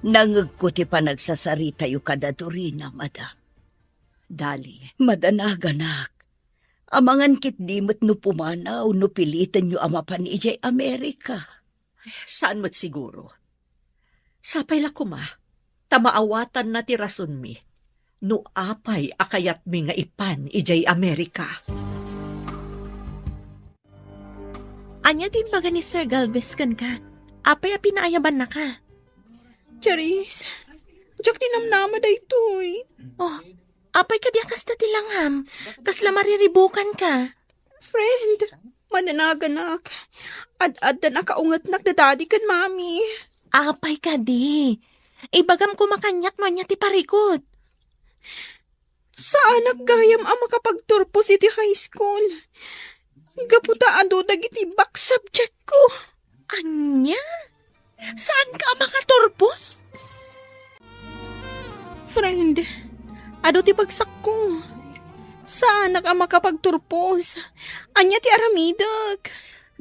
Nangngegko ti panagsasaritayo kada Dorina, madam. Dali. Madanaganak. Amangan ketdi met no pumanaw no pilitenyo a mapan idiay Amerika. Saan met siguro. Sapay la koma, ta maawatanna ti rasonmi no apay a kayatmi nga ipan idiay Amerika. Ania ti imbaga ni Sir Galvez kenka? Apay a pinaayabannaka? Charis, diak ti namnama daytoy. Oh, apay kadi a kasta ti langam? Kasla mariribukanka. Friend, mananaganak. Ad-addan a kaungetnak da Daddy ken Mami. Apay kadi? Ibagam koma kaniak no ania ti parikut. Saanak gayam a makapagturpos iti high school. Gapu ta adu dagiti back subject ko. Ania? Saanka a makaturpos? Friend, adu ti bagsakko. Saanak a makapagturpos. Ania ti aramidek?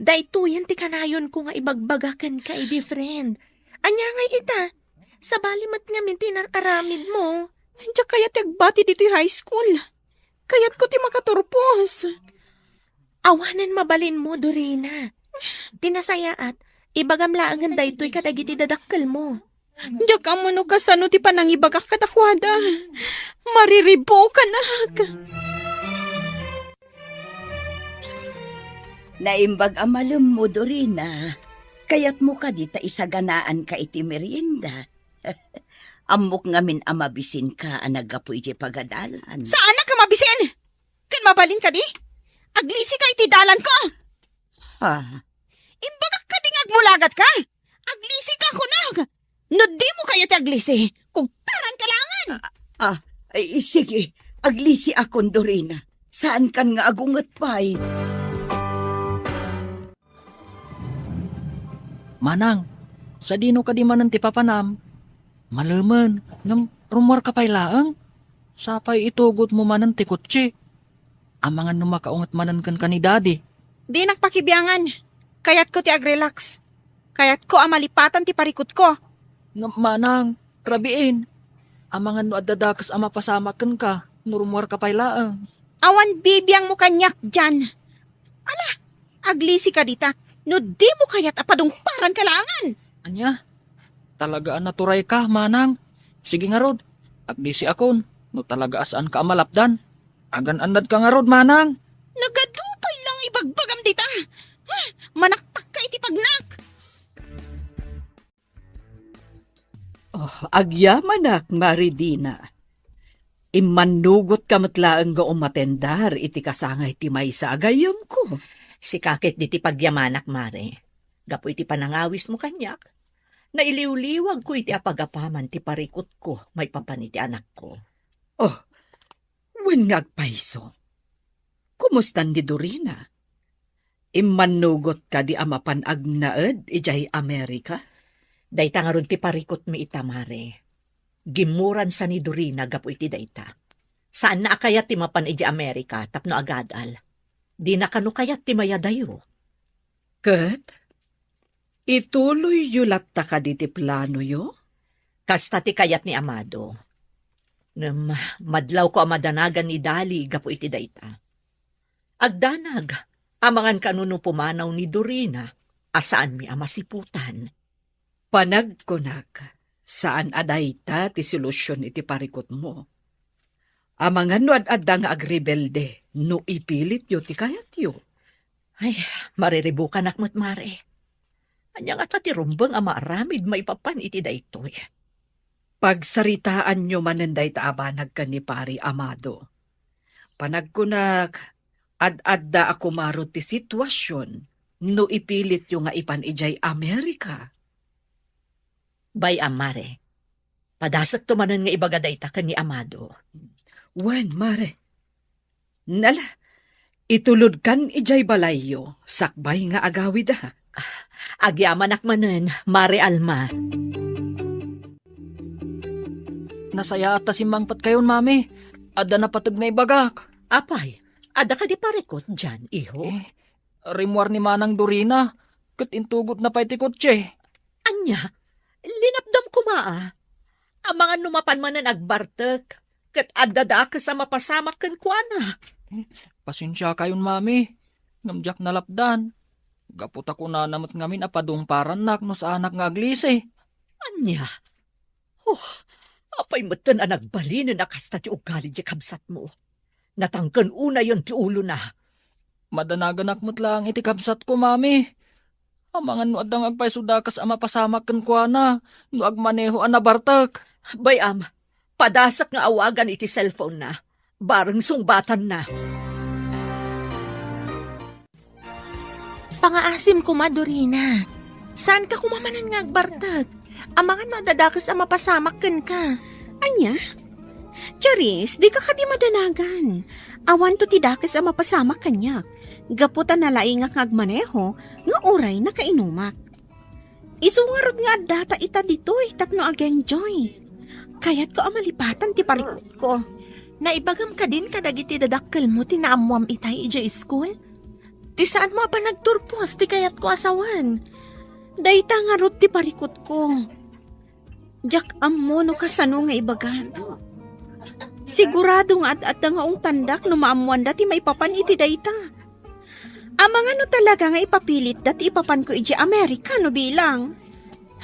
Daytoyen ti kanayonko nga ibagbaga kenka idi, friend. Ania ngay ita? Sabali met ngamin ti inar-aramidmo. Diak kayat ti agbati ditoy high school. Kayatko ti makaturpos. Awanen mabalinmo, Dorina. Ti nasayaat, ibagam laengen daytoy kadagiti dadakkelmo. Diak ammo no kasano ti panangibagak kadakuada. Mariribukanak. Naimbag a malemmo, Dorina. Kayatmo kadi ta isaganaanka iti merienda? Ammok ngamin a mabisinka a naggapu idiay pagadalan. Saanak a mabisin? Ken mabalin kadi? Aglisika iti dalanko! Ha? Imbagak kadi nga agmulagatka? Aglisika, kunak! No dimo kayat ti aglisi, kugtaranka laengen! Ah, ay, sige. Aglisiakon, Dorina. Saankan nga agunget pay. Manang, sadino kadi manen ti papanam? Malemen, ngem rummuarka pay laeng? Sapay itugotmo manen ti kotse. Amangan no makaunget manen kenka ni Daddy. Dinak pakibiangan. Kayatko ti agrelax. Kayatko a malipatan ti parikutko. Ngem manang, rabiin. Amangan no adda dakes a mapasamak kenka no rummuarka pay laeng. Awan bibiangmo kaniak, Jan. Ala, aglisika dita no dimo kayat a padungparanka laengen. Ania? Talaga a naturayka, manang. Sige ngarud, aglisiakon. No talaga a saanka a malapdan, agan-annadka ngarud, manang. Nagadu pay lang ibagbagam dita. Ah, manaktakka iti pagnak. Oh, agyamanak, Mare Dina. Immannugotka met laeng nga umatendar iti kasangay ti maysa a gayyemko. Sika ket ditoy pagyamanak, Mare. Gapu iti panangawismo kaniak, nailiwliwagko iti apagapaman ti parikutko maipapan iti anakko. Oh, wen nga agpayso. Kumustan ni Dorina? Immannugot kadi a mapan agnaed idiay Amerika? Dayta ngarud ti parikutmi ita, Mare. Gimmuransa ni Dorina gapu iti dayta. Saanna a kayat ti mapan idiay Amerika tapno agadal. Dina kano kayat ti mayadayo. Ket, ituloyyo latta kadi ti planoyo? Kasta ti kayat ni Amado. Ngem madlawko a madanagan ni Dali gapu iti dayta. Agdanag, amangan kano no pumanaw ni Dorina a saanmi a masiputan. Panagkunak, saan a dayta ti solusion iti parikutmo. Amangan no ad-adda nga agrebelde no ipilityo ti kayatyo. Ay, mariribukanak met, Mare. Ania ngata ti rumbeng a maaramid maipapan iti daytoy? Pagsaritaanyo manen dayta a banag ken ni Pari Amado. Panagkunak, ad-adda a kumaro ti situasion no ipilityo nga ipan idiay Amerika. Bay-am, Mare. Padasekto manen nga ibaga dayta ken ni Amado. Wen, Mare. Nala, itulodkan idiay balayyo, sakbay nga agawidak. Agyamanak manen, Mare Alma. Nasayaat ta simmangpetkayon, Mami. Adda napateg nga ibagak. Apay, adda kadi parikut dian, iho? Eh, rimmuar ni Manang Dorina, ket intugotna pay ti kotse. Ania? Linapdam koma, a. Amangan no mapan manen agbartek, ket adda dakes a mapasamak kenkuana. Pasensiakayon, Mami, ngem diak nalapdan. Gapu ta kunana met ngamin a padungparannak no saanak nga aglisi. Ania? Oh, apay metten a nagbalinen a kasta ti ugali ti kabsatmo? Natangken unayen ti ulona. Madanaganak met laeng iti kabsatko, Mami. Amangan no adda nga agpayso dakes a mapasamak kenkuana no agmaneho a nabartek. Bay-am, padasek nga awagan iti cellphone-na. Bareng sungbatanna. Pangaasim koma, Dorina. Saanka koma manen nga agbartek? Amangan no adda dakes a mapasamak kenka. Ania? Charis, dika kadi madanagan. Awanto ti dakes a mapasamak kaniak. Gapu ta nalaingak nga agmaneho, nga uray nakainumak. Isu ngarud nga addata ita ditoy tapno ag-enjoy. Kayatko a malipatan ti parikutko. Naibagam kadin kadagiti dadakkelmo ti naammoam itay idiay iskul? Ti saanmo a panagturpos ti kayatko a sawen. Dayta ngarud ti parikutko. Diak ammo no kasano nga ibagak. Sigurado nga ad-adda nga ungtandak no maammoanda ti maipapan iti dayta. Amangan no talaga nga ipapilitda ti ipapanko idiay Amerika no bilang.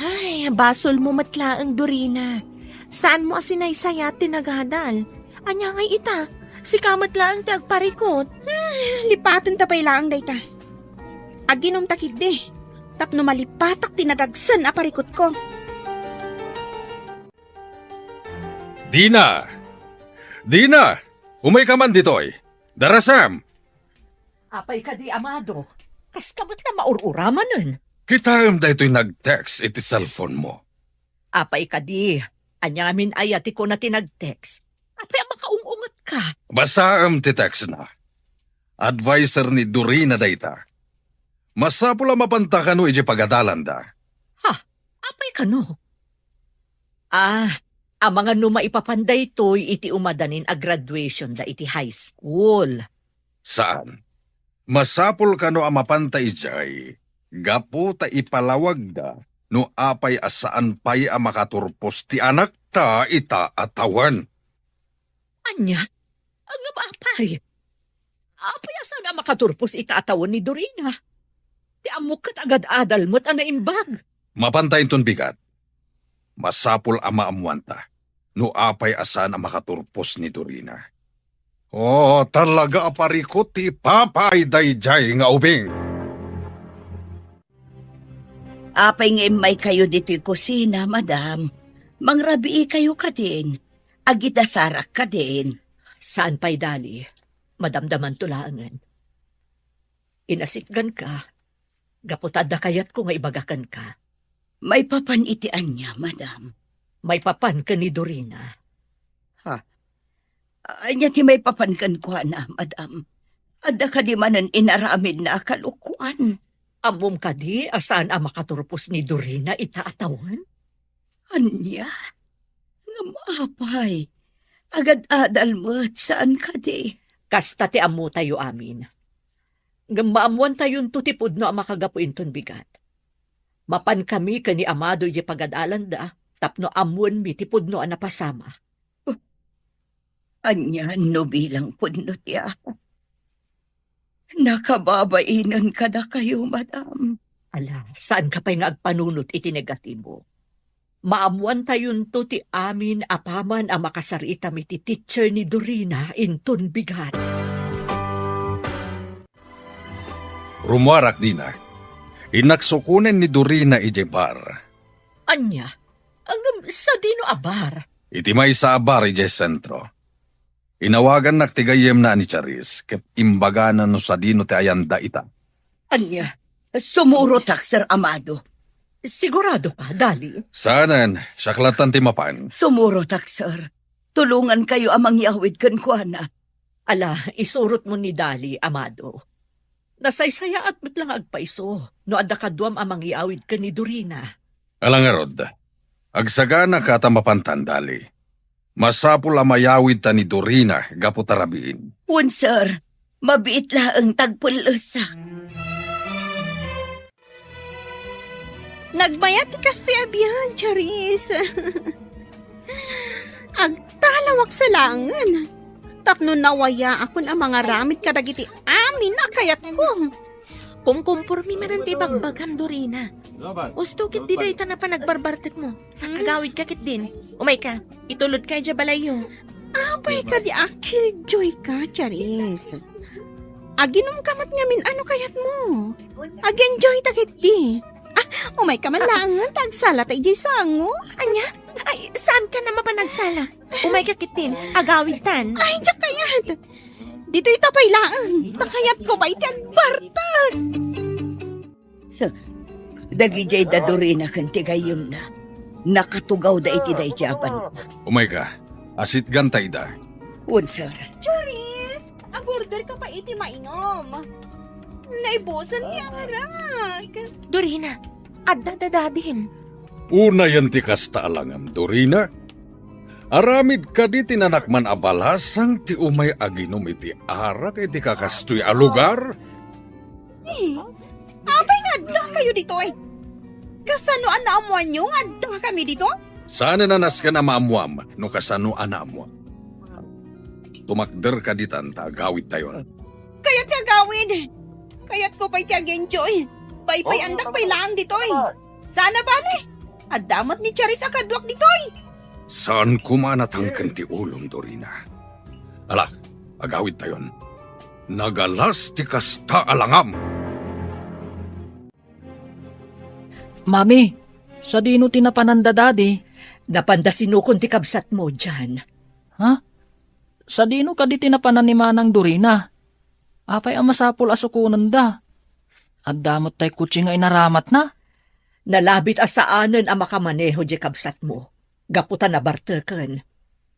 Ay, basolmo met laeng, Dorina. Saanmo a sinaysayat ti nagadal. Ania ngay ita? Sika met laeng ti agparikut. Hmm, lipatenta pay laeng dayta. Aginumta ketdi, tapno malipatak ti nadagsen a parikutko. Dina! Dina! Umayka man ditoy. Darasam! Apay kadi, Amado? Kaska met la maur-uramanen? Kitaem daytoy nag-text iti cellphone-mo. Apay kadi? Ania ngamin aya ti kuna ti nag-text? Apay a makaung-ungetka? Basaem ti text-na. Adviser ni Dorina dayta. Masapul a mapanta kano idiay pagadalanda. Ha? Apay kano? Ah, amangan no maipapan daytoy iti umadanin a graduationda iti high school. Saan. Masapul kano a mapanta idiay gapu ta ipalawagda no apay a saan pay a makaturpos ti anakta ita a tawen. Ania? Ngem apay? Apay a saan a makaturpos ita a tawen ni Dorina? Ti ammok ket agad-adal met a naimbag. Mapanta inton bigat. Masapul a maammoanta. no apay a saan a makaturpos ni Dorina. O, talaga a parikut ti ipapay daydiay nga ubing. Apay nga immaykayo ditoy kusina, madam? Mangrabiikayo kadin. Agidasarak kadin. Saan pay, Dali. Madamdamanto laengen. Inasitganka, gapu ta adda kayatko nga ibaga kenka. Maipapan iti ania, madam? Maipapan ken ni Dorina. Ha? Ania ti maipapan kenkuana, madam? Adda kadi manen inaramidna a kalokuan? Ammom kadi a saan a makaturpos ni Dorina ita a tawen? Ania? Ngem apay? Agad-adal met, saan kadi? Kasta ti ammotayo amin. Ngem maammoantayonto ti pudno a makagapu inton bigat. Mapankami ken ni Amado idiay pagad-alanda tapno ammoenmi ti pudno a napasamak. Ania no bilang pudno ti Apo? Nakababainen kadakayo, madam. Ala, saanka pay nga agpanunot iti negatibo. Maammoantayonto ti amin apaman a makasaritam iti teacher ni Dorina inton bigat. Rummuarak dina. Innak sukonen ni Dorina idiay bar. Ania? Ngem sadino a bar? Iti maysa a bar idiay sentro. Inawagannak ti gayyemna a ni Charis ket imbagana no sadino ti ayanda ita. Ania? Sumurotak, Sir Amado. Sigurado ka, Dali? Saanen, siak lattan ti mapan. Sumurotak, sir. Tulongankayo a mangyawid kenkuana. Ala, isurotmo ni Dali, Amado. Nasaysayaat met la nga agpaiso no adda kaduam a mangyawid ken ni Dorina. Ala ngarud, agsagana ka ta mapantan, Dali. Masapul a mayawid ta ni Dorina gapu ta rabiin. Wen, sir. Mabiit laeng ta agpellesak. Nagbayat ti kastoy a biag, Charis. Agtalawak sa laengen. Tapno nawayaakon a mangaramid kadagiti amin a kayatko. Kumkumpormi manen ti ibagbagam, Dorina. Usto ketdi dayta a panagbarbartekmo. Hmm? Agawidka ketdin. Umayka, itulodka idiay balayyo. Apay kadi a killjoy ka, Charis? Aginumka met ngamin a no kayatmo. Ag-enjoyta ketdi. Ah, umayka man laengen ta agsalata idiay sango. Ania? Ay, saankan a mapan agsala? Umayka ketdin, agawidtan. Ay, diak kayat. Ditoyta pay laeng, ta kayatko pay ti agbartek. Sir, dagidiay da Dorina ken ti gayyemna, nakatugawda iti daydiay a banwa. Umayka, asitganta ida. Wen, sir. Charis, agorder ka pay iti mainom. Naibusan ti arak. Dorina, adda dadadim. Unayen ti kasta a langam, Dorina. Aramid kadi ti nanakman a balasang ti umay aginum iti arak iti kakastoy a lugar? Eh, apay nga addakayo ditoy? Kasano a naammoanyo nga addakami ditoy? Saanen a nasken a maammoam no kasano a naammoam. Tumakder kaditan ta agawidtayon. Kayat ti agawid. Kayatko pay ti agenjoy. Paypayandak pay laeng ditoy. Saan a bale, adda met ni Charis a kaduak ditoy. Saan koma a natangken ti ulom, Dorina. Ala, agawidtayon. Nagalas ti kasta a langam. Mami, sadino ti napanan da Dadi? Napanda sinukon ti kabsatmo, Jan. Ha? Sadino kadi ti napanan ni Manang Dorina? Apay a masapul a sukonenda? Adda met tay kotse nga inaramatna? Nalabit a saanen a makamaneho diay kabsatmo, gapu ta nabarteken.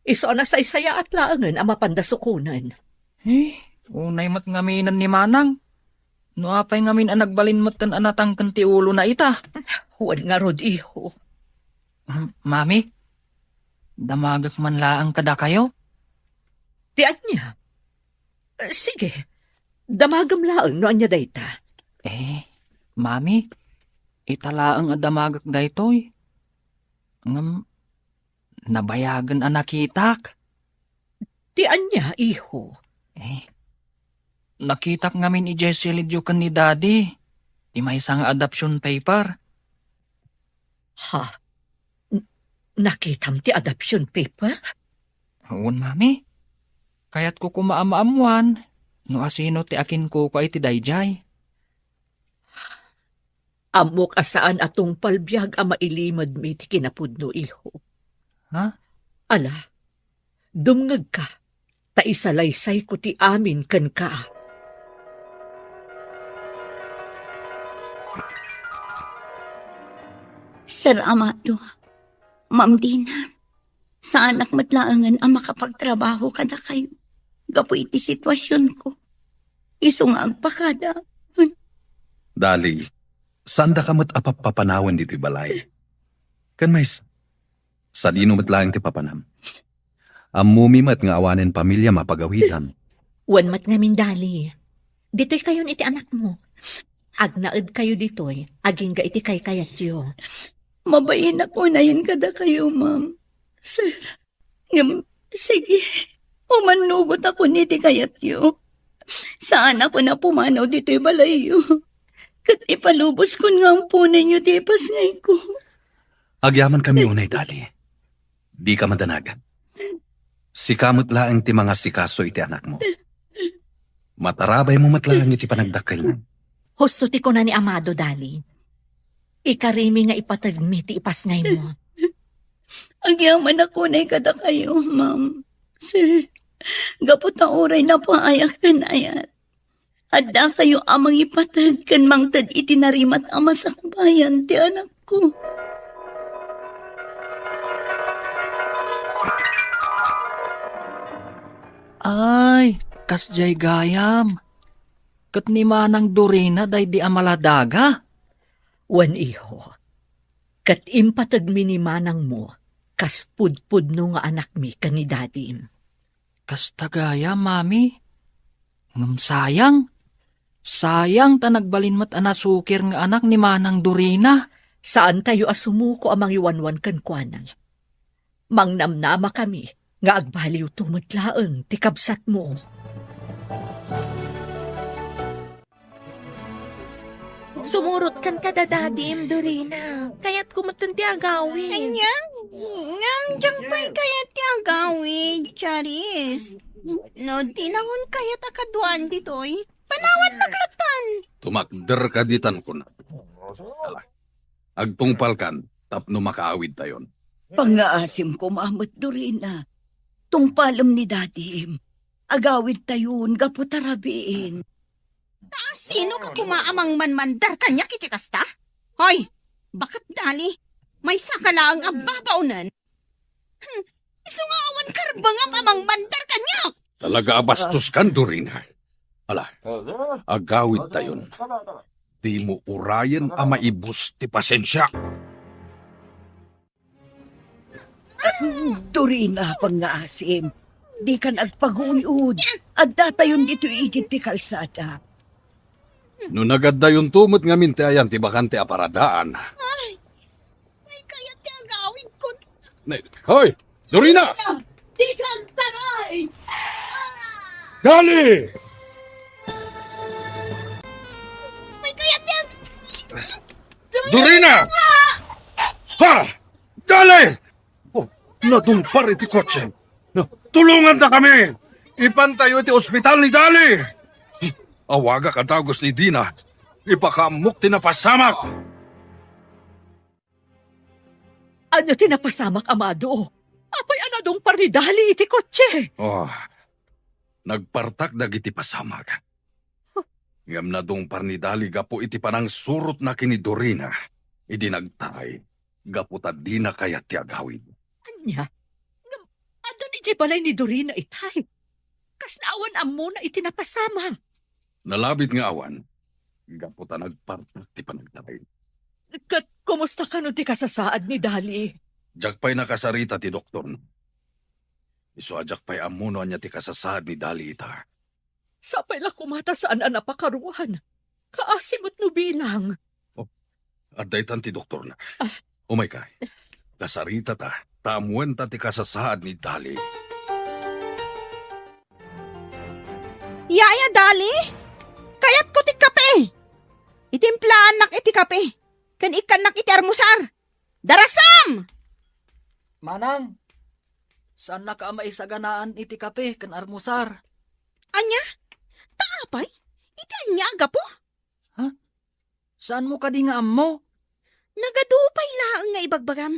Isu a nasaysayaat laengen a mapanda sukonen. Eh, unay met ngaminen ni Manang. No apay ngamin a nagbalin metten a natangken ti ulona ita? Wen ngarud, iho. M-, Mami, damagek man laeng kadakayo? Ti ania? Eh, sige, damagem laeng no ania dayta. Eh, Mami, ita laeng a damagek daytoy. Ngem, nabayagen a nakitak. Ti ania, iho? Eh, nakitak ngamin idiay silidyo ken ni Daddy, ti maysa nga adoption paper. Ha? N-, Nakitam ti adoption paper? Wen, Mami. Kayatko koma a maammoan no asino ti akinkukua iti daydiay. Ammok a saan a tungpal biag a mailimedmi ti kinapudno, iho. Ha? Ala, dumngegka, ta isalaysayko ti amin kenka. Sir Amado, Ma'am Dina, saanak met laengen a makapagtrabaho kadakayo gapu iti situasionko. Isu nga agpakada. Dali, saandaka met a pappapanawen ditoy balay. Ken maysa, sadino met laeng ti papanam? Ammomi met nga awanen pamiliam a pagawidam. Wen met ngamin, Dali. Ditoykayon iti anakmo. Agnaedkayo ditoy, agingga iti kaykayatyo. Mabainak unayen kadakayo, ma'am. Sir, ngem, sige, umannugotakon iti kayatyo. Saanakon a pumanaw ditoy balayyo. Ket ipaluboskon nga amponenyo ti ipasngayko. Agyamankami unay, Dali. Dika madanag. Sika met laeng ti mangasikaso iti anakmo. Matarabaymo met laeng iti panagdakkelna. Husto ti kuna ni Amado, Dali. Ikarimi nga ipategmi ti ipasngaymo. Agyamanak unay kadakayo, ma'am. Sir, gapu ta uray napaayak ken ayat, addakayo a mangipateg ken mangted iti narimat a masakbayan ti anakko. Ay, kasdiay gayam. Ket ni Manang Dorina daydi a maladaga? Wen, iho. Ket impategmi ni manangmo kas pudpudno nga anakmi ken ni dadim. Kasta gayam, Mami. Ngem sayang. Sayang ta nagbalin met a nasukir nga anak ni Manang Dorina. Saantayo a sumuko a mangiwanwan kenkuana. Mangnamnamakami nga agbaliwto met laeng ti kabsatmo. Sumurotkan kada dadim, Dorina. Kayatko metten ti agawid. Ania? Ngem diak pay kayat ti agawid, Charis. No dinakon kayat a kaduaan ditoy, panawannak latta. Tumakderka ditan kunak. Ala, agtungpalkan tapno makaawidtayon. Pangngaasim koma met, Dorina. Tungpalem ni dadim. Agawidtayon gapu ta rabiin. Ta asinoka koma a mangmanmandar kaniak iti kasta? Hoy, baket Dali, maysaka laeng a babaonen. Hmm, isu nga awan karbengam a mangmandar kaniak! Talaga a bastoskan, Dorina. Ala, agawidtayon. Dimo urayen a maibus ti pasensiak. Dorina, pangngaasim. Dikan agpaguyod. Addatayon ditoy igid ti kalsada. No nagaddayonto met ngamin ti ayan ti bakante a paradaan. Ay, may kayat ti agawidkon. Nay, hoy! Dorina! Dikan taray! Dali! May kayat ti ag- Dorina! Ha! Dali! Oh, nadungpar iti kotse. No, tulonganta kami! Ipantayo iti ospital ni Dali! Awagak a dagus ni Dina. Ipakaammok ti napasamak! Ania ti napasamak, Amado? Apay a nadungpar ni Dali iti kotse? Oh, nagpartak dagiti pasamak. Ngem nadungpar ni Dali gapu iti panangsurotna ken ni Dorina idi nagtaray gapu ta dina kayat ti agawid. Ania? Ngem adda idiay balay ni Dorina itay? Kasla awan ammona iti napasamak? Nalabit nga awan, gapu ta nagpartak ti panagtaray. Ket kumusta kano ti kasasaad ni Dali? Diak pay nakasarita ti doktorna. Isu a diak pay ammo no ania ti kasasaad ni Dali ita. Sapay la koma ta saan a napakaruan. Kaasi met no bilang. Oh, adda itan ti doktorna. Ah. Umayka. Kasaritata, ta ammoenta ti kasasaad ni Dali. Yaya, Dali? Kayatko ti kape. Itimplaannak iti kape. Ken ikkannak iti armusar. Darasam! Manang, saannaka a maisaganaan iti kape ken armusar. Ania? Ta apay? Iti ania a gapu? Ha? Saanmo kadi nga ammo? Nagadu pay laeng nga ibagbagam.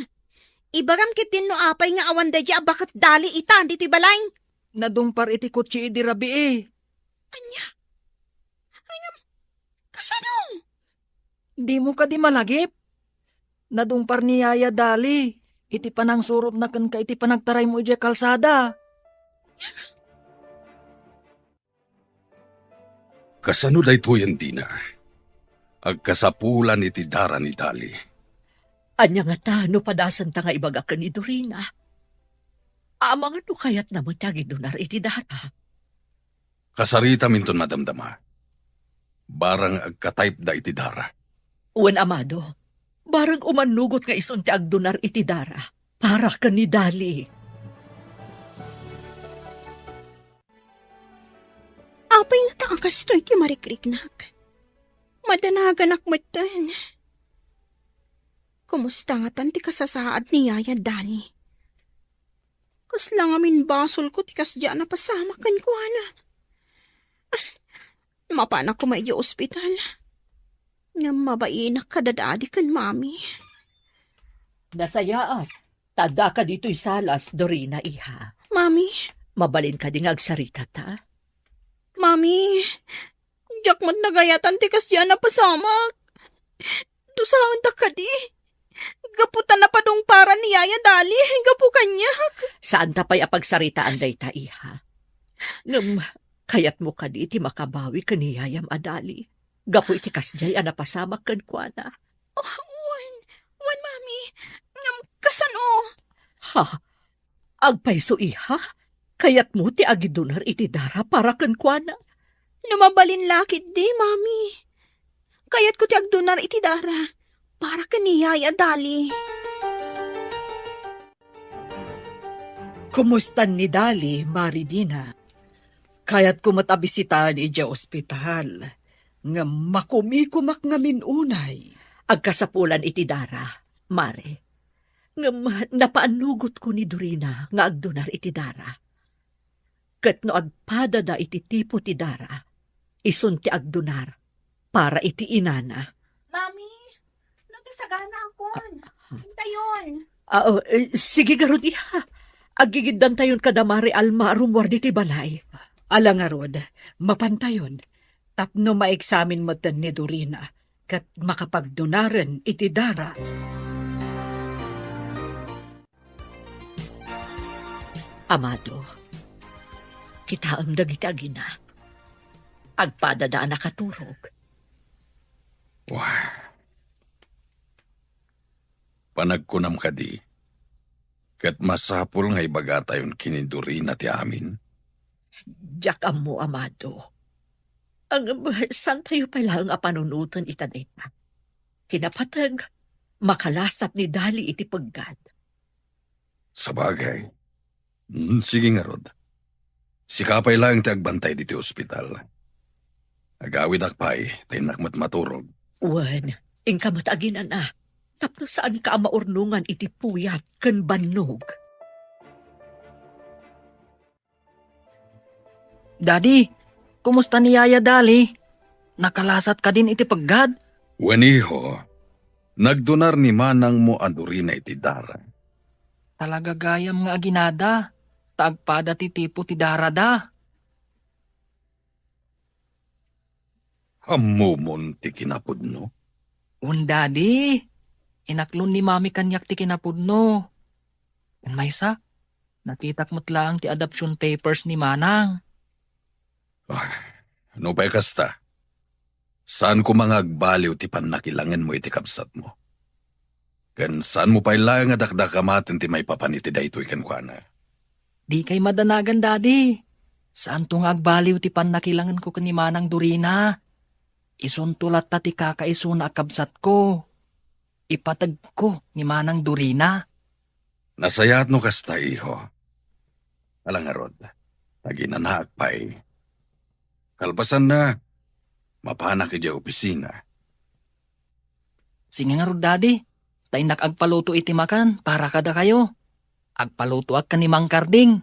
Ibagam ketdin no apay nga awan daydi a baket dali ita ditoy balay. Nadungpar iti kotse idi rabii. Ania? Ay ngem, kasano? Dimo kadi malagip? Nadungpar ni Yaya Dali iti panangsurotna kenka iti panagtaraymo idiay kalsada. Kasano daytoyen, Dina? Agkasapulan iti dara ni Dali. Ania ngata no padasenta nga ibaga ken ni Dorina? Amangan no kayatna met ti agidunar iti dara. Kasaritaminton madamdama. Barang agka-type-da iti dara. Wen, Amado, barang umannugot nga isun ti agdunar iti dara para ken ni Dali. Apay ngata a kastoy ti marikriknak? Madanaganak metten. Kumusta ngatan ti kasasaad ni Yaya Dali? Kasla ngamin basolko ti kasdiay a napasamak kenkuana. Ah, mapanak koma idiay ospital. Ngem mabainak kadadadi ken Mami. Nasayaat, ta addaka ditoy salas, Dorina, iha. Mami? Mabalin kadi nga agsaritata? Mami, diak met nagayatan ti kasdiay a napasamak. Dusaendak kadi. Gapu ta napadungparan ni Yaya Dali, gapu kaniak. Saanta pay a pagsaritaan dayta, iha. Ngem, kayatmo kadi ti makabawi ken ni Yayam a Dali gapu iti kasdiay a napasamak kenkuana? Oh, wen, wen, Mami. Ngem kasano? Ha? Agpayso, iha? Kayatmo ti agidunar iti dara para kenkuana? No mabalin la ketdi, Mami. Kayatko ti agdunar iti dara para ken ni Yaya Dali. Kumustan ni Dali, Mari Dina? Kayatko met a bisitaen idiay ospital, ngem makumikumak ngamin unay. Agkasapulan iti dara, Mari. Ngem napaannugotko ni Dorina nga agdunar iti dara. Ket no agpadada iti tipo ti dara, isun ti agdunar para iti inana. Mami, no ti sagana akon, intayon. Ah, oh, eh, sige ngarud, iha. Aggigiddantayon kada Mari Alma a rummuar ditoy balay. Ala ngarud, mapantayon. Tapno maeksamin metten ni Dorina ket makapagdunaren iti dara. Amado, kitaem dagiti agina. Agpadada a nakaturog. Wah. Panagkunam kadi, ket masapul nga ibagatayon ken ni Dorina ti amin? Diak ammo, Amado. Ngem, saantayo pay laeng a panunoten ita dayta. Ti napateg, makalasat ni Dali iti peggad. Sabagay. Hmm, sige ngarud. Sika pay laeng ti agbantay ditoy ospital. Agawidak pay, ta innak met maturog. Wen, inka met aginana, tapno saanka a maurnongan iti puyat ken bannog. Daddy, kumusta ni Yaya Dali? Nakalasat kadin iti peggad? Wen, iho, nagdunar ni manangmo a Dorina iti dara. Talaga gayam nga aginada, ta agpada ti tipo ti darada. Ammomon ti kinapudno? Wen, Daddy. Inaklon ni Mami kaniak ti kinapudno. Ken maysa, nakitak met laeng ti adoption papers ni Manang. Ah, no pay kasta, saan koma nga agbaliw ti pannakilangenmo iti kabsatmo. Ken saanmo pay laeng a dakdakamaten ti maipapan iti daytoy kenkuana. Dikay madanagan, Daddy. Saanto nga agbaliw ti pannakilangenko ken ni Manang Dorina. Isunto latta ti kakaisuna a kabsatko. Ipategko ni Manang Dorina. Nasayaat no kasta, iho. Ala ngarud, aginanaak pay. Kalpasanna, mapanak idiay opisina. Sige ngarud, Daddy. Ta innak agpaluto iti makan para kadakayo. Agpalutoak ken ni Mang Karding.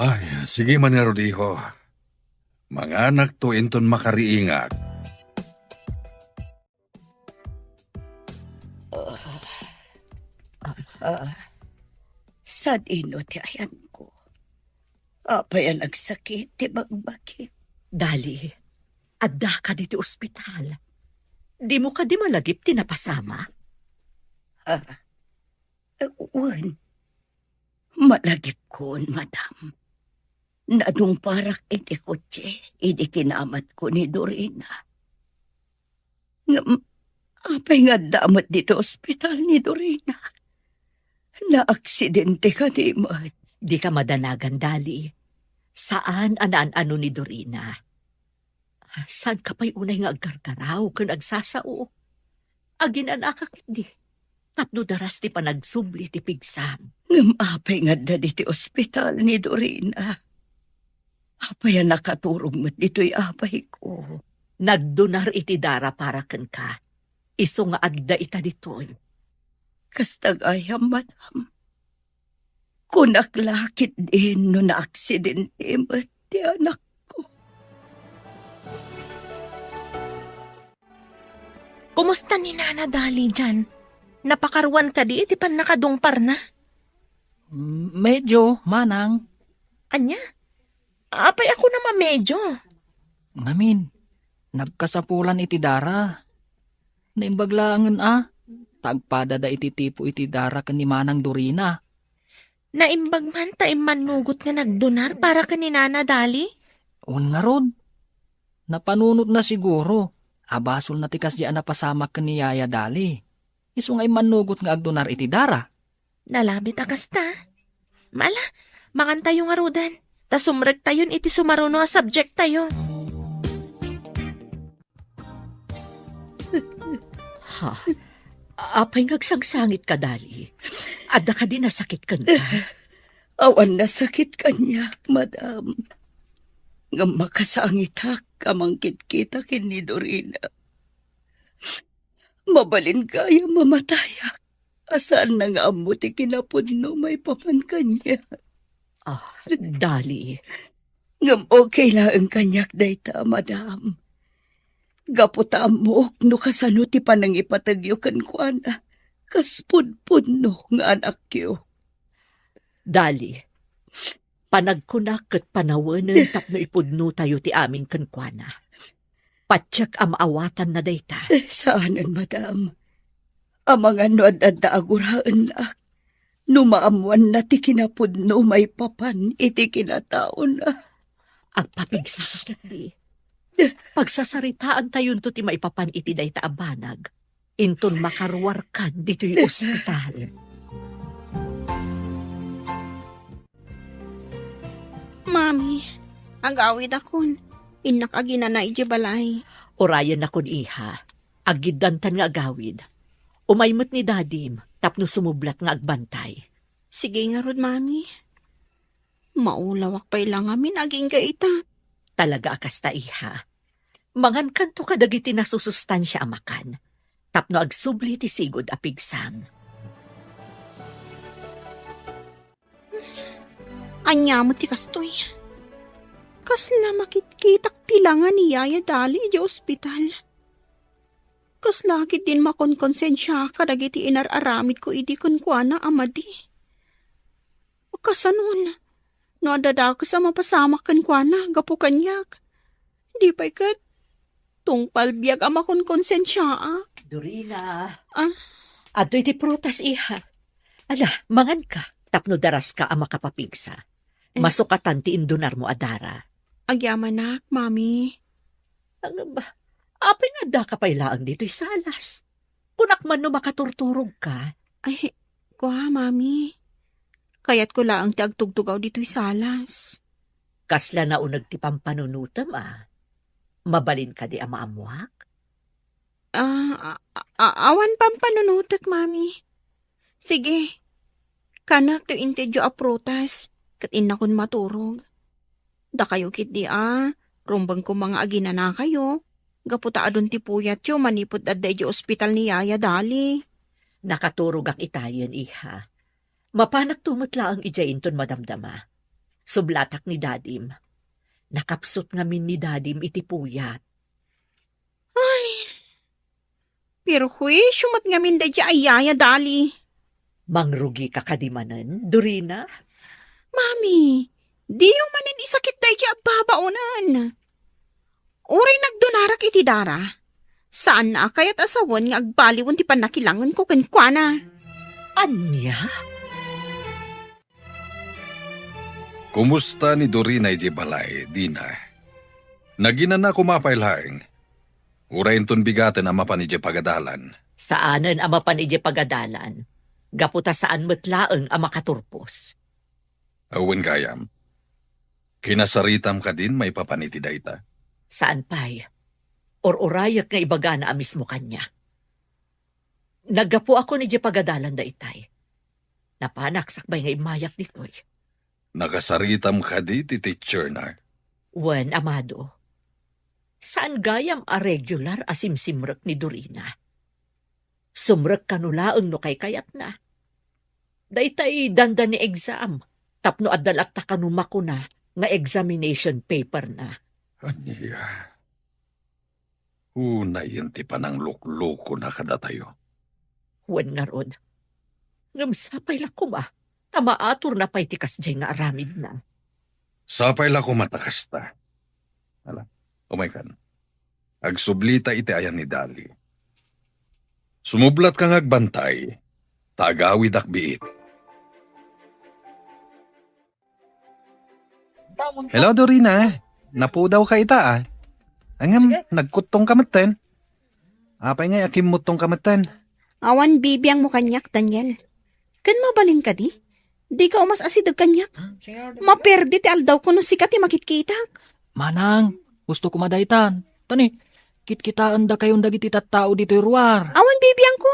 Ay, sige man ngarud, iho. Manganakto inton makariingak. Ah, ah, sadino ti ayanko? Apay a nagsakit ti bagbagim? Dali, addaka ditoy ospital. Dimo kadi malagip ti napasamak? Ah, eh, wen. Malagipkon, madam. Nadungparak iti kotse idi kinamatko ni Dorina. Ngem, apay nga adda met ditoy ospital ni Dorina? Naaksidente kadi met? Dika madanagan, Dali. Saan a naan-ano ni Dorina. Saanka pay unay nga aggargaraw ken agsasao? Aginanaka ketdi tapno daras ti panagsubli ti pigsam. Ngem apay nga adda ditoy ospital ni Dorina? Apay a nakaturog met ditoy apayko? Nagdonar iti dara para kenka. Isu nga adda ita ditoy. Kasta gayam, madam. Kunak la ketdin no naaksidente met ti anakko. Kumusta ni Nana Dali diyan? Napakaruan kadi iti pannakadungparna? Mm, medyo, manang. Ania? Apay a kunam a medyo? Ngamin, nagkasapulan iti dara. Naimbag laengen a, ta agpadada iti tipo iti dara ken ni Manang Dorina. Naimbag man ta immannugot nga nagdonar para ken ni Nana Dali? Wen ngarud. Napanunotna siguro a basolna ti kasdiay a napasamak ken ni Yaya Dali. Isu nga immannugot nga agdonar iti dara. Nalabit a kasta. Ala, mangantayo ngaruden, ta sumrektayon iti sumaruno a subjecttayo. Ha? Apay nga agsangsangitka, Dali? Adda kadi nasakit kenka? Awan nasakit kaniak, madam. Ngem makasangitak a mangkitkita ken ni Dorina. Mabalin gayam a matayak a saanna nga ammo ti kinapudno maipapan kaniak. Ah, Dali. Ngem okay laeng kaniak dayta, madam. Gapu ta ammok no kasano ti panangipategyo kenkuana kas pudpudno nga anakyo. Dali, panagkunak ket panawenen tapno ipudnotayo ti amin kenkuana. Patiek a maawatanna dayta. Eh, saanen, madam. Amangan no ad-adda a guraennak, no maammoanna ti kinapudno maipapan iti kinataona. Agpapigsaka ketdi. Pagsasaritaantayonto ti maipapan iti dayta a banag. Inton makaruarkan ditoy ospital. Mami, agawidakon. Innak aginana idiay balay. Urayennakon, iha. Aggiddantan nga agawid. Umay met ni dadim tapno sumublat nga agbantay. Sige ngarud, Mami. Maulawak pay la ngamin agingga ita. Talaga a kasta, iha. Mangankanto kadagiti nasusustansia a makan, tapno agsubli ti sigud a pigsam. Ania met ti kastoy? Kasla makitkitak ti langa ni Yaya Dali idiay ospital. Kasla ketdin makonkonsensiak kadagiti inar-aramidko idi kenkuana a madi. Kasanon, no adda dakes a mapasamak kenkuana gapu kaniak, di pay ket tungpal biag a makonkonsensiaak. Dorina. Ah? Adtoy ti prutas, iha. Ala, manganka, tapno daraska a makapapigsa. Eh. Masukatan ti indunarmo a dara. Agyamanak, Mami. Ano ba? Apay nga addaka pay laeng ditoy salas? Kunak man no makaturturogka. Ay, kua, Mami. Kayatko laeng ti agtugtugaw ditoy salas. Kasla nauneg ti pampanunotem, a? Mabalin kadi a maammoak? Ah, a-, a-, awan pampanunotek, Mami. Sige, kanak ti intedyo a prutas, ket innakon maturog. Dakayo ketdi a, rumbeng koma nga aginanakayo, gapu ta adun ti puyatyo manipud adda idiay ospital ni Yaya Dali. Nakaturogak itayen, iha. Mapanakto met laeng idiay inton madamdama. Sublatak ni Dadim. Nakapsut ngamin ni Dadim iti puyat. Ay, perhuisio met ngamin daydiay a yaya, Dali. Mangrugika kadi manen, Dorina? Mami, diyo manen isakit daydiay a babaonen. Uray nagdunarak iti dara, saanna a kayat a sawen nga agbaliwen ti pannakilangenko kenkuana. Ania? Kumusta ni Dorina idiay balay, Dina? Naginana koma pay laeng? Uray inton bigaten a mapan idiay pagadalan? Saanen a mapan idiay pagadalan, gapu ta saan met laeng a makaturpos. Awan gayam. Kinasaritam kadin maipapan iti dayta? Saan pay. Ur-urayek nga ibagana a mismo kaniak. Naggapuakon idiay pagadalan daytay. Napanak sakbay nga immayak ditoy. Nakasaritam kadi ti teacher na? Wen, amado. Saan gayam a regular a simsimrek ni Dorina. Sumrek kano laeng no kaykayatna. Daytay dandani exam, tapno adda latta kano makuna nga examination paper na. Ania? Unayen ti panangluklukona kadatayo. Wen ngarud, ngem sapay la koma ta maaturna pay ti kasdiay nga aramidna. Sapay la koma ta kasta. Ala, umaykan. Agsublita iti ayan ni Dali. Sumublatka nga agbantay, ta agawidak biit. Hello, Dorina. Napudawka ita, a. Ngem, nagkuttongka metten. Apay ngay a kimmutongka metten? Awan bibiangmo kaniak, Daniel. Ken mabalin kadi? Dika umas-asideg kaniak. Maperdi ti aldawko no sika ti makitkitak. Manang, gusto ko madaytan. Tani, kitkitaendakayon dagiti tattao ditoy ruar. Awan bibiangko.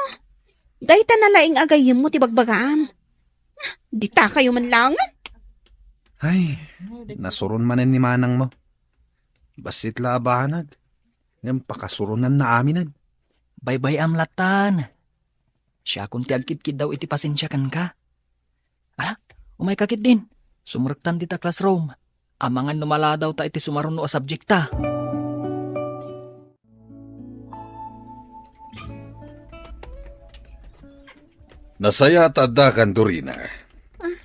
Dayta na laeng a gayyemmo ti bagbagaam. Ditakayo man laengen. Ay, nasuron manen ni manangmo. Bassit la a banag. Ngem pakasuronnanna aminen. Baybay-am lattan. Siakon ti agkitkiddaw iti pasensia kenka. Ala, umayka ketdin. Sumrektan dita classroom. Amangan no maladawta iti sumaruno a subjekta. Nasayaat a addakan, Dorina. Ah.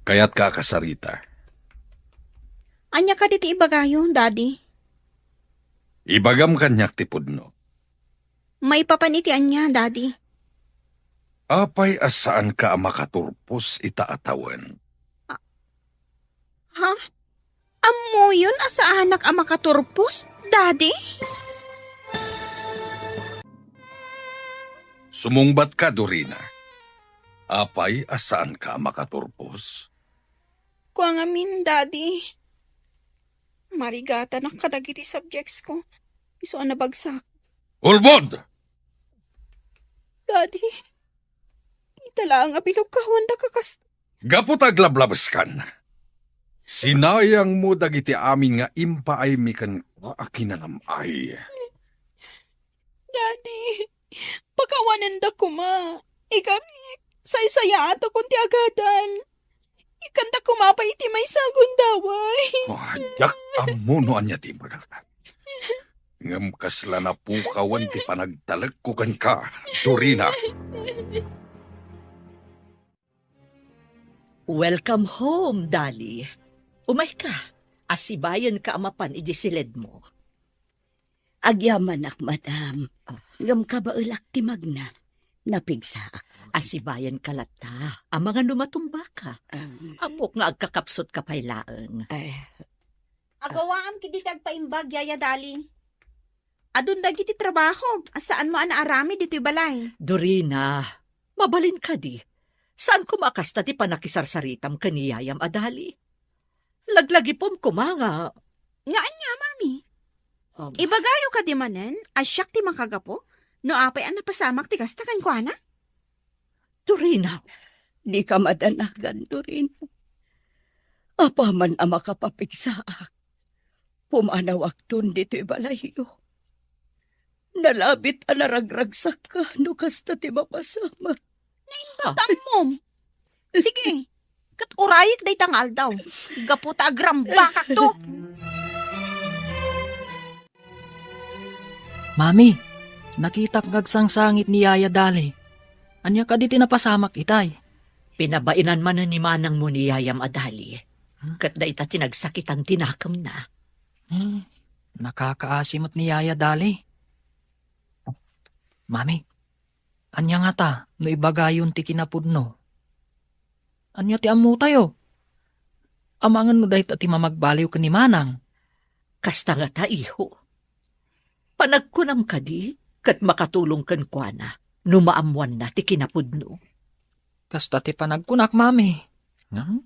Kayatka a kasarita? Ania kadi ti ibagayo, Daddy? Ibagam kaniak ti pudno. Maipapan iti ania, Daddy? Apay a saanka a makaturpos ita a tawen? Ah, ha? Ammoyon a saanak a makaturpos, Daddy? Sumungbatka, Dorina. Apay a saanka a makaturpos? Kua ngamin, Daddy. Marigatanak kadagiti subjects ko. Isu a nabagsak. Ulbod! Daddy, kita laeng a binukkahuanda kakas- Gapu ta aglablabeskan, sinayangmo dagiti amin nga impaaymi kenka a kinanam-ay. Daddy, pakawanenda koma. Ikami, saysayaatakon ti agadal. Ikkanda koma pay iti maysa a gundaway. Oh, diak ammo no ania ti imbagak. Ngem kasla napukawan ti panagtalekko kenka, Dorina. Welcome home, Dali. Umayka, asibayenka a mapan idiay siledmo. Agyamanak, madam. Ah. Ngem kabaelak ti magna. Napigsaak. Asibayenka latta. Amangan no matumbaka. Ah. Ammok nga agkakapsutka pay laeng. Ay. Agawaam ketdi ti agpaimbag, Yaya Dali. Adun dagiti trabahom a saanmo a naaramid ditoy balay. Dorina, mabalin kadi. Saan koma a kasta ti pannakisarsaritam ken ni yayam a Dali. Laglagipem koma nga. Nga ania, Mami? Um. Ibagayo kadi manen a siak ti makagapu no apay a napasamak ti kasta kenkuana? Dorina. Dika madanagan, Dorina. Apaman a makapapigsaak, pumanawakton ditoy balayyo. Nalabit a naragragsakka no kasta ti mapasamak. Naimbag ta ammom. Sige, ket urayek dayta nga aldaw. Gapu ta agrambakakto. Mami, nakitak nga agsangsangit ni Yaya Dali. Ania kadi ti napasamak itay? Pinabaenan manen ni manangmo ni Yayam a Dali. Hmm? Ket dayta ti nagsakitan ti nakemna. Hmm, nakakaasi met ni Yaya Dali. Mami, ania ngata no ibagayon ti kinapudno? Ania ti ammotayo? Amangan no dayta ti mamagbaliw ken ni manang. Kasta ngata, iho. Panagkunam kadi, ket makatulong kenkuana no maammoanna ti kinapudno. Kasta ti panagkunak, Mami. Ngem,